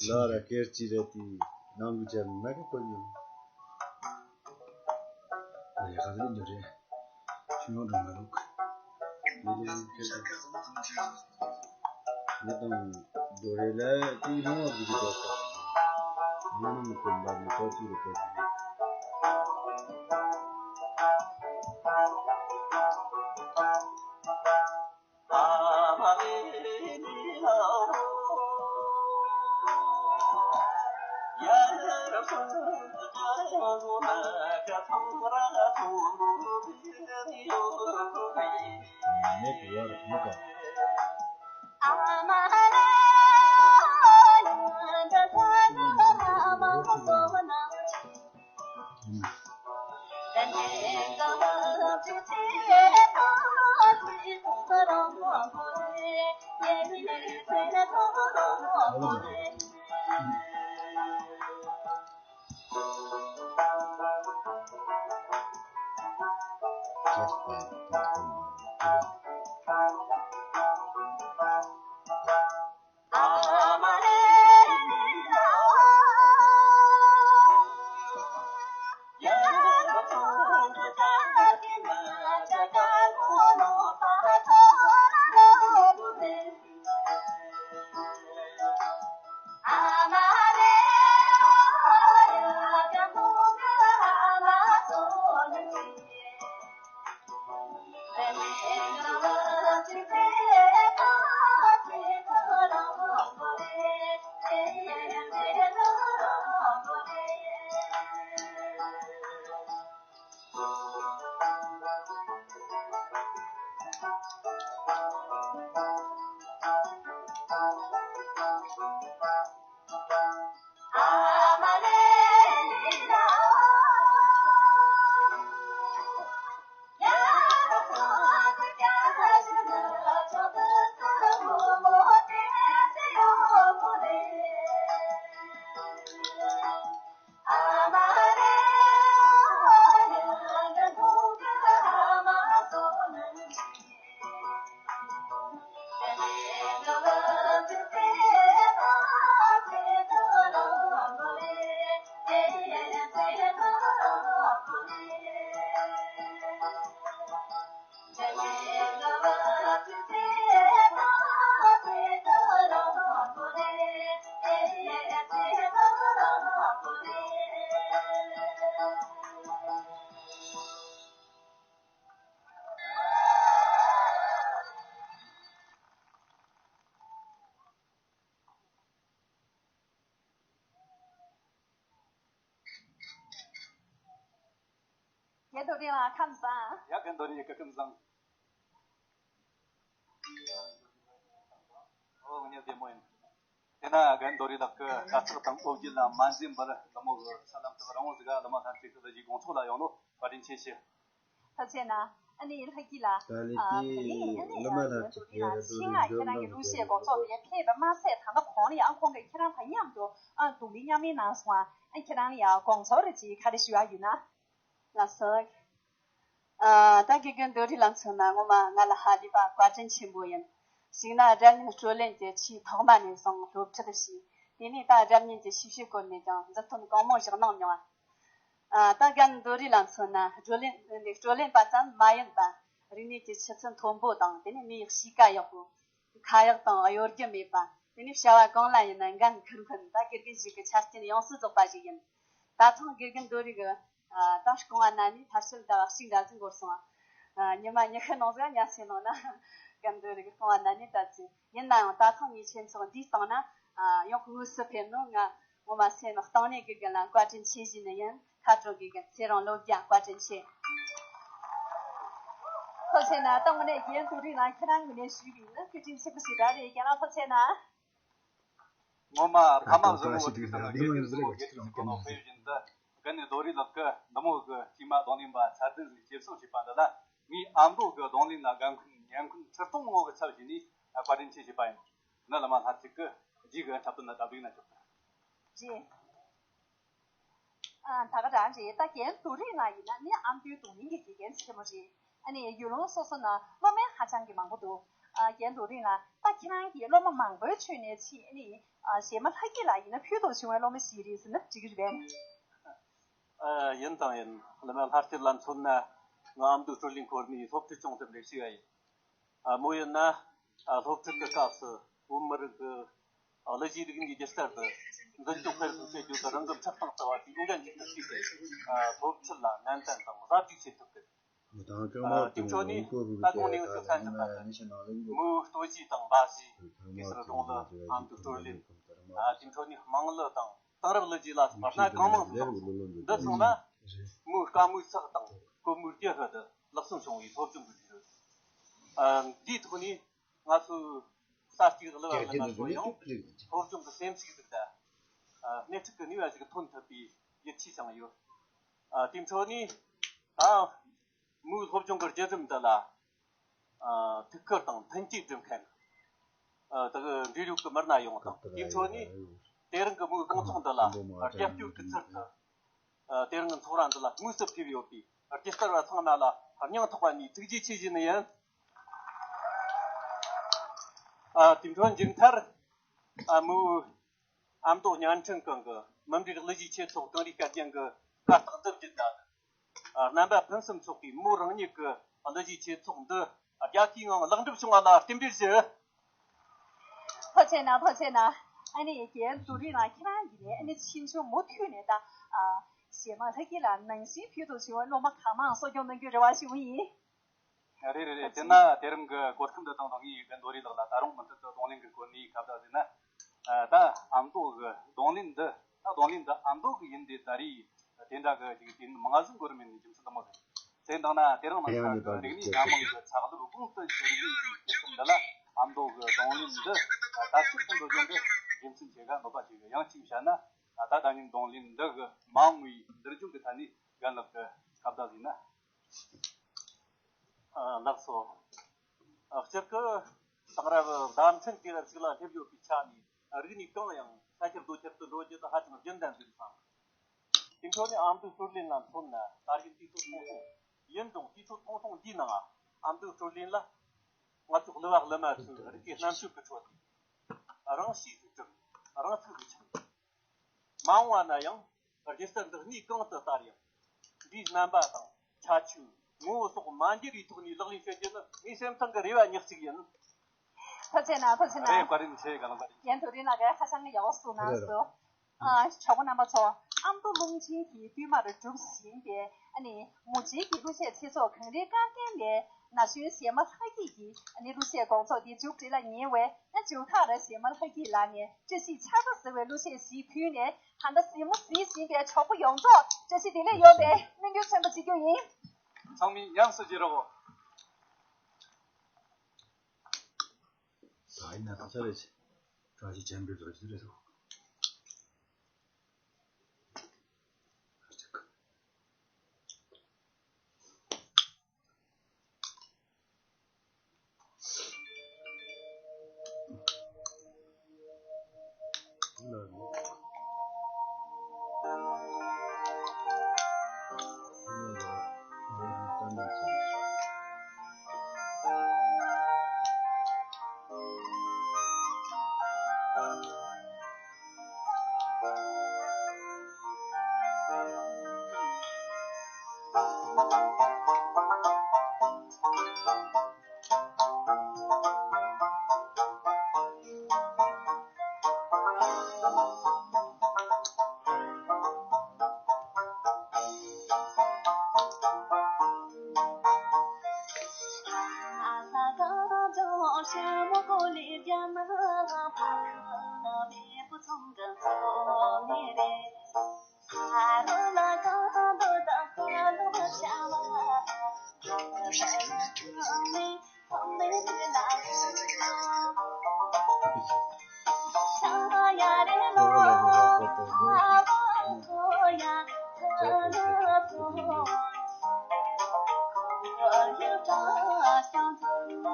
ལ་ར་སྐེར་ཅི་རེད་དེ་ནང་གི་ཆ་མ་གི་གོ་ཡོད། ཨ་ཡ་ག་ཚོད་འདི་རེད། ཤུ་ཡོང་འགྲོ་མ་རུག་ངེད་དང་རྡོ་རེ་ལ་ཅིག་རིང་བ་བུ་གི་དོ་ས། ང་ནི་མི་ཐོན་པ་མི་ཐོག་ཅིག་རེ་ཐོག་ཅིག་རེ། རྒན་རྡོ་རིང་ལགས་ཁམས་བཟང་། ཡ་རྒན་རྡོ་རིང་ཡི་གེ་ཁམས་བཟང་། ཨོ་ངེས་བདེ་མོ་ཡིན། དེ་ན་རྒན་རྡོ་རིང་ལགས་ཀྱི་དཀའ་ཚེགས་དང་འོ་བརྒྱལ་ལ་མ་འཛེམས་པར་ལ་མོ་གི་ས་ལམ་དུ་རང་འོ་ཟིག་ལ་མ་ཐར་ཅིག་ཏུ་ལ་ཡི་དགོངས་ཚོགས་ལ་ཡོང་ནོ་བཀའ་དྲིན་ཆེ་ཞུ། ཐུགས་རྗེ་ཆེ་གནང་། ཨ་ནི་ལྷ་སྐྱིད་ལགས། ད་ལི་ཨ་ཀི་ད་ལི་ཨ་ནི་བླ་མ་ཨ་ལྷ་ཆོས་རྒྱལ་རྡོ་རིང་ལགས་ཆེད་མངགས་ཁྱེད་རང་གི་གླུ་གཞས་དགོངས་ཚོགས་དེ་ཕེབས་པ་མ་ཟད་ད་ལྟ་གོང་ལ་ཡང་ཁོང་གིས་ཁྱེད་རང་དང་མཉམ་དུ་ཨ་རྡུང་ལེན་མཉམ་ལེན་གནང་སོང་ཨ། ཨ་ཁྱེད་རང་ལ་ཡང་དགོངས་ཚོགས་རེ་ཅིག་ག་རེ་ཞུ་ཡ་ཡོད་ན། ལགས་སོ། ཨ་ད་དགེ་རྒན་རྡོ་རིང་ལགས་མཚོན་ན་ངོ་མ་ང་ལ་ཧ་ལས་པ་བཀའ་དྲིན་ཆེན་པོ་ཡིན། གཅིག་ན་སྒྲ་སྙན་དཀྲོལ་ལེན་གྱི་ཆེས་ཐོག་མ་ནས་བཟུང་སློབ་ཁྲིད་བྱས། དེ་ནས་ད་སྒྲ་སྙན་གྱི་ཤེས་བྱའི་སྐོར་ནས་ཀྱང་མཛུབ་སྟོན་གང་མང་བཞག་གནང་མྱོང་ང་། ཨ་ད་རྒན་རྡོ་རིང་ལ་མཚོན་ན་བགྲོ་གླེང་ནས་དཀྲོལ་ལེན་པ་ཙམ་མ་ཡིན་པ། རིག་གནས་ཀྱི་ཆུ་ཚད་མཐོན་པོ་དང་དེ་ནས་མིའི་གཤིས་ཀ་ཡག་པོ། ཁ་ཡག་དང་གཡོ་སྒྱུ་མེད་པ། དེ་ནས་བྱ་བ་གང་ལ་ཡིན་ན་འགན་འཁུར་མཁན་ད་དགེ་རྒན་ཞིག་གི་ཆ་རྐྱེན་ཡོངས་སུ་རྫོགས་པ་ཞིག་ཡིན། ད་ཐེངས་དགེ་རྒན་རྡོ་རིང་གི་ཨ་ད་རྐང་བ་ན་ནས་ཐབས་ཤེས་ཟླ་བ་གཅིག་འདྲ་ཟིག་འགོར་སོང་ཨ། ཉི་མ་ཉི་ཤུ་ནང་ཟིག་ཉལ་སའི་ནང་ན་རྒན་རྡོ་རིང་གི་རྐང་བ་ན་ནས་ད་ཚེ། ཡིན་ན་ཡང་ད་ཐེངས་ངས་ཁྱེད་ཚོ་འདིའི་སྟེང་ན་ཨ་ཡོང་དངོས་སུ་ཕེབས་ནོ་ང་ངོ་མ་སེམས་གཏིང་ནས་དགེ་རྒན་ལ་བཀའ་དྲིན་ཆེ་ཞུ་ནི་ཡིན། ཁ་དྲོ་དགེ་རྒན་ཚེ་རིང་ལོ་བརྒྱ་བཀའ་དྲིན་ཆེ། ཐུགས་རྗེ་ཆེ་གནང་། ད་དངོས་གནས་རྒན་རྡོ་རིང་ལགས་ཁྱེད་རང་ངོས་ནས་ཞུས་པ་ཡིན་ན་བཀའ་དྲིན་ཆེན་པོ་ཞེ་དྲག་རེད། རྒན་ལགས་ཐུགས་རྗེ་ཆེ་གནང་། ངོ་མ་ཕ་མ་བཟང་པོ་ཅིག་དང་དགེ་རྒན་གཙོ་བོ་དགེ་རྒན་ཞིག་གི་ནང་ཕེབས་བཞིན་དུ་རྒན་ནི་རྡོ་རིང་ལགས་ཀྱིས་འདི་མོ་གི་གཅིག་མ་རྡུང་ལེན་པ་ཚད་ལྡན་ཞིག་སྐྱེད་སྲིང་བྱས་པ་འདི་ལ་ངའི་ཨ་མདོ་གི་རྡུང་ལེན་ལ་འགན་འཁུར་ཉན་འཁུར་ཁྲི་སྟོང་ངོ་གི་ཚབ་བྱས་ནས་བཀའ་དྲིན་ཆེ་ཞུས་པ་ཡིན། ནི་བླ་མ་ལྷ་གཅིག་གི་རྗེས་ཀྱི་འཁྲབ་སྟོན་ལ་བདག་པོ་ཡིན་ན་ཆོག་གི། རྗེས། ཨ་ད་ག་རང་རེད། ད་རྒན་རྡོ་རིང་ལགས་ཡིན་ན་ནི་ཨ་མདོའི་རྡུང་ལེན་གྱི་དགེ་རྒན་ཆེན་མོ་རེད། ཨ་ནི་ཡུལ་ལུང་སོ་སོ་ན་སློབ་མ་ཧ་ཅང་གི་མང་པོ་འདུག་ཨ་རྒན་རྡོ་རིང་ལགས་ད་ཁྱེད་རང་གིས་སློབ་མ་མང་པོའི་ཁྲོད་ནས་ཕྱིན་ཨ་ནི་ཨ་གཞས་མ་ལྷ་སྐྱིད་ལགས་ཡིན་ན་ཕུལ་དུ་བྱུང་བའི་སློབ་མ་ཞིག་རེད་ཟེར་ན་འགྲིག་གི་རེད་པས། ཨ་ཡིན་དང་ཡིན། བླ་མ་ལྷ་སྐྱིད་ལ་མཚོན་ན་ང་ཨ་མདོའི་དཀྲོལ་གླིང་ཁོར་ནས་སློབ་ཁྲིད་སྦྱོང་ཐུབ་རེ་ཞིག་ཡ་ཡིན། ཨ་མོ་ཡིན་ན་ཨ་སློབ་ཁྲིད་ཀྱི་སྐབས་སུ་བོད་མི་རིགས་ཀྱི་ཨ་གླུ་གཞས་རིག་གནས་རྒྱུན་བསྟར་དུ་འཛིན་སྐྱོང་སྤེལ་གསུམ་བྱེད་རྒྱུ་དང་། རང་གི་འཁྲབ་སྟངས་གསར་བ་དེ་འགན་འཁྱེར་དུ་བཅུག་སྟེ་ཨ་སློབ་ཁྲིད་ལ་ནན་ཏན་དང་གཟབ་རྒྱས་བྱེད་ཐུབ་ཀྱི། ཨ་དེ་འཕྲོ་ནས་ད་དགོང་ནས་འུ་ཚོ་གསན་ཐུབ་པ་དེ་མོའུ་སྟོད་གཞས་དང་འབའ་གཞས། གེ་སར་སྒྲུང་གླུ། ཨ་མདོའི་སྲོལ་རྒྱུན། ཨ་དེ་འཕྲོ་ནས་དམངས་གླུ་དང་། དེང་རབས་གླུ་གཞས་ལ་སོགས་པ་སྣ་གང་མང་ཞིག་འདུག་འདི་ཚང་མ་མོའུ་དཀར་མོའི་ཚགས་དང་གོར་མོའི་རྒྱུ་ཧྲི་དུ་ལེགས་སོ་བྱུང་བའི་སློབ་སྦྱོང་གི་རྒྱུ་རུ། ཨ་འདིའི་ཐོག་ནས་ང་ཚོའི་ས་གཅིག་གླུ་བ་གླུ་མ་ཚོ་ཡང་སློབ་སྦྱོང་གི་སེམས་ཤུགས་ཟིག་དང་སྣེ་ཁྲིད་ཀྱི་ནུས་པ་ཞིག་ཐོན་ཐུབ་པའི་ཡིད་ཆེས་བཅངས་ཡོད། ཨ་དེ་འཕྲོ་ནས་ད་མོའུ་སློབ་སྦྱོང་གི་བརྒྱུད་རིམ་འདི་ལ། ཨ་ཐུགས་ཁུར་དང་མཐུན་རྐྱེན་སྒྲུབ་མཁན། ཨ་དེ་གི་འབྲེལ་ཡོད་ཀྱི་མི་སྣ་ཡོངས་དང་། དེའི་ཁྲོད་ནས་དེ་རིང་གི་མོའུ་རྐང་ཚོགས་འདི་ལ་རྒྱབ་སྐྱོར་གྱི་ཚུལ་དུ། ཨ་དེ་རིང་གི་ཚོགས་ར་འདི་ལ་དངོས་སུ་ཕེབས་ཡོད་པའི་རྒྱལ་དར་བ་ཚང་མ་ལ་སྙིང་ཐག་པ་ནས་ཐུགས་རྗེ་ཆེ་ཞུ་ནི་ཡིན། ཨ་དེ་འཕྲོ་མཇུག་མཐར། ཨ་མོའུ་ཨ་མདོ་བརྙན་འཕྲིན་ཁང་གི་མུ་འབྲེལ་གླུ་གཞས་ཆེད་ཚོགས་གངས་རིའི་སྐར་རྒྱན་གྱི་བཀའ་རྟགས་བསྡུ་རྒྱུ་དང་། རྣམ་པ་ཕུན་སུམ་ཚོགས་པའི་མོ་རང་ཉིད་ཀྱི་གླུ་གཞས་ཆེད་ཚོགས་འདི་རྒྱལ་ཁའི་ངང་ལེགས་འགྲུབ་བྱུང་བ་ལ་རྟེན་འབྲེལ་ཞུ། ཐུགས་རྗེ་གནང་། ཐུགས་རྗེ་གནང་། ཨ་ནི་རྒན་རྡོ་རིང་ལགས། ཁྱེད་རང་གིས་ནས་ཨ་ནི་ཆེ་ཆུང་མུ་མཐུད་ནས་ད་ཨ་གཞས་མ་ལྷ་སྐྱིད་ལགས་ནང་བཞིན་ཕུལ་དུ་བྱུང་བའི་སློབ་མ་གང་མང་གསོ་སྐྱོང་གནང་རྒྱུའི་རེ་བ་ཞུ་གི་ཡིན། རེད་རེད་རེད། དེ་ན་དེ་རིང་གི་སྐོར་ཁམས་འདི་དང་དང་ངས་རྒན་རྡོ་རིང་ལགས་ལ་ད་རུང་མུ་མཐུད་དུ་རྡུང་ལེན་གྱི་སྐོར་ནས་ཁ་བརྡ་ཟིན་ན། ད་ཨ་མདོ་གི་རྡུང་ལེན་འདི། ད་རྡུང་ལེན་འདི་ཨ་མདོ་གི་ཡིན་དེ་ད་རེས་དེ་འདྲ་གི་ཅིག་དུས་མང་ཟིག་འགོར་མེད་ནས་རྒྱུ་མཚན་འདི་མོ་རེད། དེ་འདང་ན་དེ་རིང་ནང་ཆ་གི་རིག་གནས་སྣ་མང་གི་ཚགས་ལུད་གོང་དུ་འཕེལ་བའི་དུས་སྐབས་འདི་ལ་ཨ་མདོ་གི་རྡུང་ལེན་འདི་དར་ཁྱབ་ཏུ་འགྲོ་རྒྱུ་འདི་རྒྱུ་མཚན་ཆེ་ག་འདོད་པ་ཆེ་གི། ཡང་གཅིག་བཤད་ན་ད་ལྟ་ཉིན་རྡུང་ལེན་འདི་གི་མ་འོངས་པའི་འདིར་འཇུག་གི་ཐད་ནས་རྒན་ལགས་ཀྱི་ཁ་བརྡ་ཟིན་ན། ཨ་ལགས་སོ། ཨ་སྤྱིར་གྱི་དེང་རབས་བརྡ་འཕྲིན་དུས་རབས་ཤིག་ལ་སླེབས་ཡོད་པའི་ཆ་ནས། ཨ་རིག་གནས་གང་ཡང་ས་ཁྱབ་རྡོ་ཁྱབ་ཏུ་འགྲོ་རྒྱུ་དེ་ཧ་ཅང་རྒྱུན་ལྡན་ཟིག་རེད་བསམ། དེ་འཕྲོ་ནས་ཨ་མདོའི་སྲོལ་རྒྱུན་ལ་མཚོན་ན། ད་རྒྱུན་དུས་ཚོད་ཐུང་ཐུང་ཡིན་རུང་། དུས་ཚོད་ཐུང་ཐུང་འདིའི་ནང་ཨ་མདོའི་སྲོལ་རྒྱུན་ལ་ང་ཚོ་གླུ་བ་གླུ་མ་ཚོས་རིག་གི་རྣམ་དཔྱོད་ཀྱི་ཁྲོད་དུ་རང་གཤིས་སུ་གྲུབ། རང་ཚུགས་སུ་ཆགས། མ་འོངས་པ་ན་ཡང་རྒྱལ་སྲིད་འདི་གནས་གང་དུ་དར་ཡང་། འདིའི་རྣམ་པ་དང་ཁྱད་ཆོས་ངོ་བོ་སོགས་མ་འགྱུར་བའི་ཐོག་ནས་ལག་ལེན་བྱེད་རྒྱུ་ནི་ངའི་སེམས་གཏིང་གི་རེ་བ་ཉག་གཅིག་ཡིན། ཐུགས་རྗེ་གནང་། ཐུགས་རྗེ་གནང་། རེད། བཀའ་དྲིན་ཆེ། ག་ལ་བཀའ་དྲིན་ཆེ། རྒན་རྡོ་རིང་ལགས་ཀྱིས་ཧ་ཅང་ཡག་པོ་གསུངས་གནང་སོང་། ཨ་གྲོགས་པོ་རྣམ་པ་ཚོ། ཨ་མདོ་རླུང་ཆེན་གྱིས་བསྟུད་མར་སྒྲུབ་བཞིན་པའི་ཨ་ནི་མུ་ཇིའི་གླུ་གཞས་ཆེད་ཚོགས་གངས་རིའི་སྐར་རྒྱན་ལས། ན་གཞོན་གཞས་མ་ལྷ་སྐྱིད་ཀྱིས་ཨ་ནི་གླུ་གཞས་དགོང་ཚོགས་འདི་མཇུག་སྒྲིལ་ལ་ཉེ་བས། ན་མཇུག་མཐར་གཞས་མ་ལྷ་སྐྱིད་ལགས་ནས་བཀྲ་ཤིས་ཆར་པ་ཟེར་བའི་གླུ་གཞས་ཤིག་ཕུལ་ནས། ད་ལྟ་གཟིགས་མོ་གཟིགས་བཞིན་པའི་གྲོགས་པོ་ཡོངས་རྫོགས་བཀྲ་ཤིས་བདེ་ལེགས་ཡོང་བའི་སྨོན་འདུན་ཆེན་པོ་ཞུ་རྒྱུ་ཡིན། ཚང་མས་ཉམས་སུ་བཞེས་རོགས། ད་ཡིན་ན་ད་ཆ་རེད། བཀྲ་ཤིས་ཆེན་པོའི་རོལ་རྩེད་རེད་འདུག་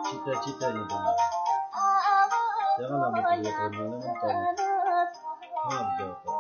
ཅི་ལྟར་ཅི་ལྟར་ཡིན་དང་། དེ་ག་ལ་མི་དེ་གའི་ཐོག་ཉོ་ལ་མི་ལྟར་ཡིན། ཁ་ལ་མི་རྒྱག་པ།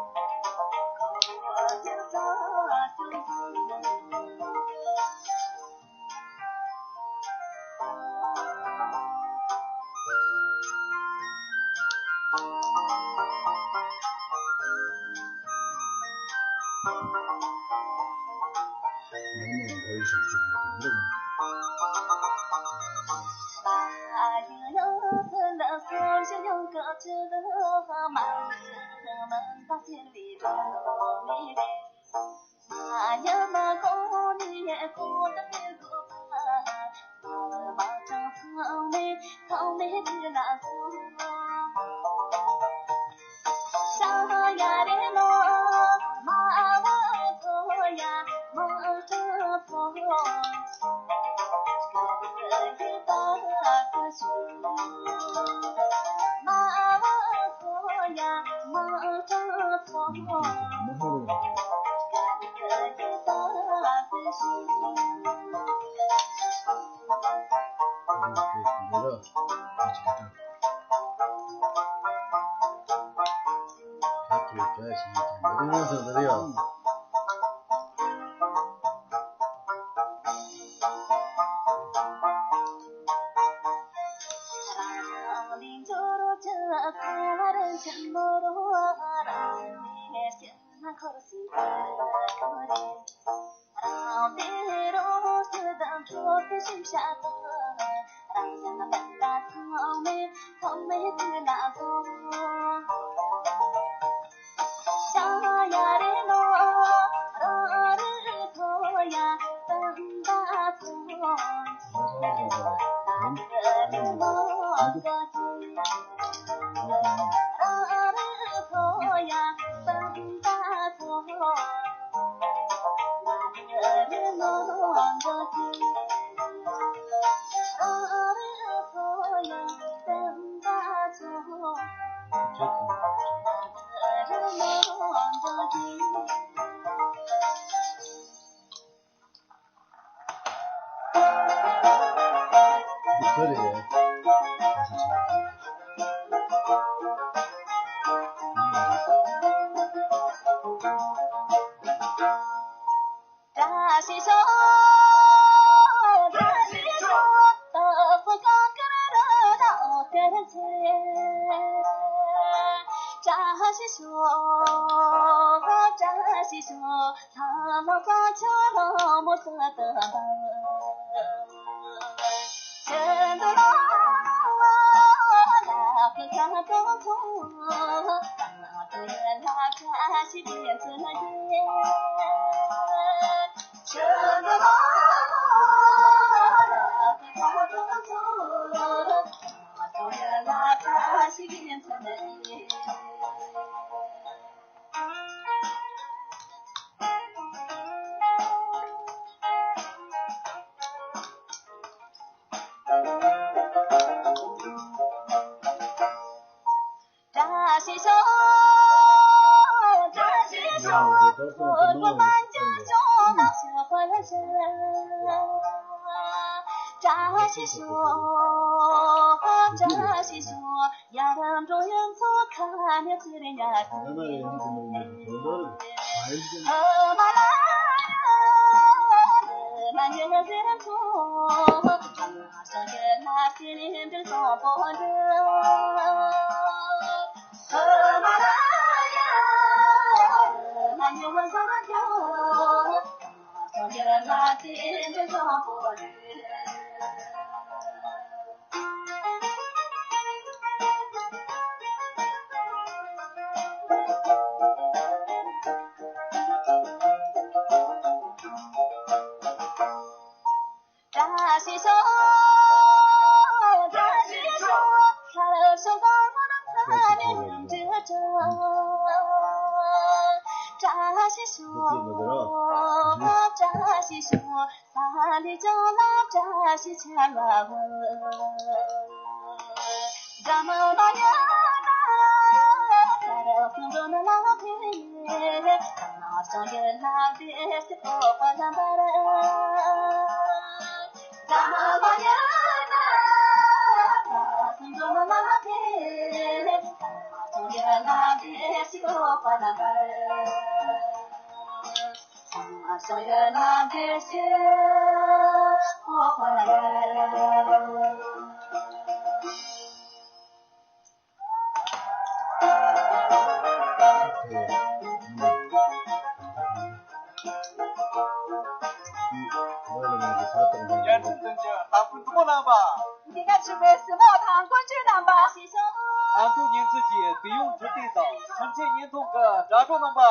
རྒྱལ་ཕྲན་བཙན་གྱི་ལྷ་སྐུ་འབྲུག་མོ་བསྣམས་པ། འདི་ག་ཆེན་པོའི་སྲིན་མོ་དང་དཀོན་མཆོག་བསྣམས་པ། ཨ་མདོ་ཉིན་ཚེས་ཀྱི་དུས་ཡུན་ཁྲི་སྟེང་དང་ཚུན་ཆད་བརྙན་ཐུང་གི་དྲ་གྲོགས་རྣམ་པ།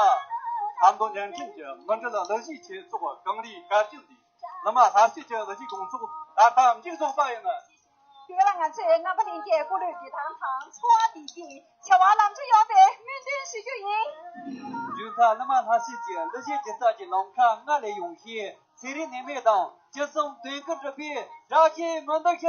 ཨ་མདོ་ཉན་ཁྲིན་གྱི་མི་འབྲལ་གླུ་གཞས་ཆེད་ཚོགས་གངས་རིའི་བཀའ་དྲིན་ལས་ལི་མ་ལྷ་སྲས་ཀྱི་གླུ་གཞས་དགོང་ཚོགས་ད་ལྟ་མཇུག་རྫོགས་པ་ཡིན། དེ་ལ་ང་ཚོས་རྣམ་པ་ལྷན་རྒྱས་སྐུ་ལུས་བདེ་ཐང་དང་འཚོ་བ་བདེ་སྐྱིད་བྱ་བ་ལམ་འགྲོ་ཡོང་བའི་སྨོན་འདུན་ཞུ་རྒྱུ་ཡིན། མཇུག་མཐར་གླུ་མ་ལྷ་སྲས་ཀྱི་གླུ་གཞས་སྒྱུ་རྩལ་གྱི་ལམ་ཁ་སྔར་ལས་ཡངས་ཤིང་ཚན་རིག་གནས་མེད་དང་ཅི་བསམ་དོན་ཀུན་གྲུབ་པའི་བཀྲ་ཤིས་སྨོན་འདུན་ཞུ།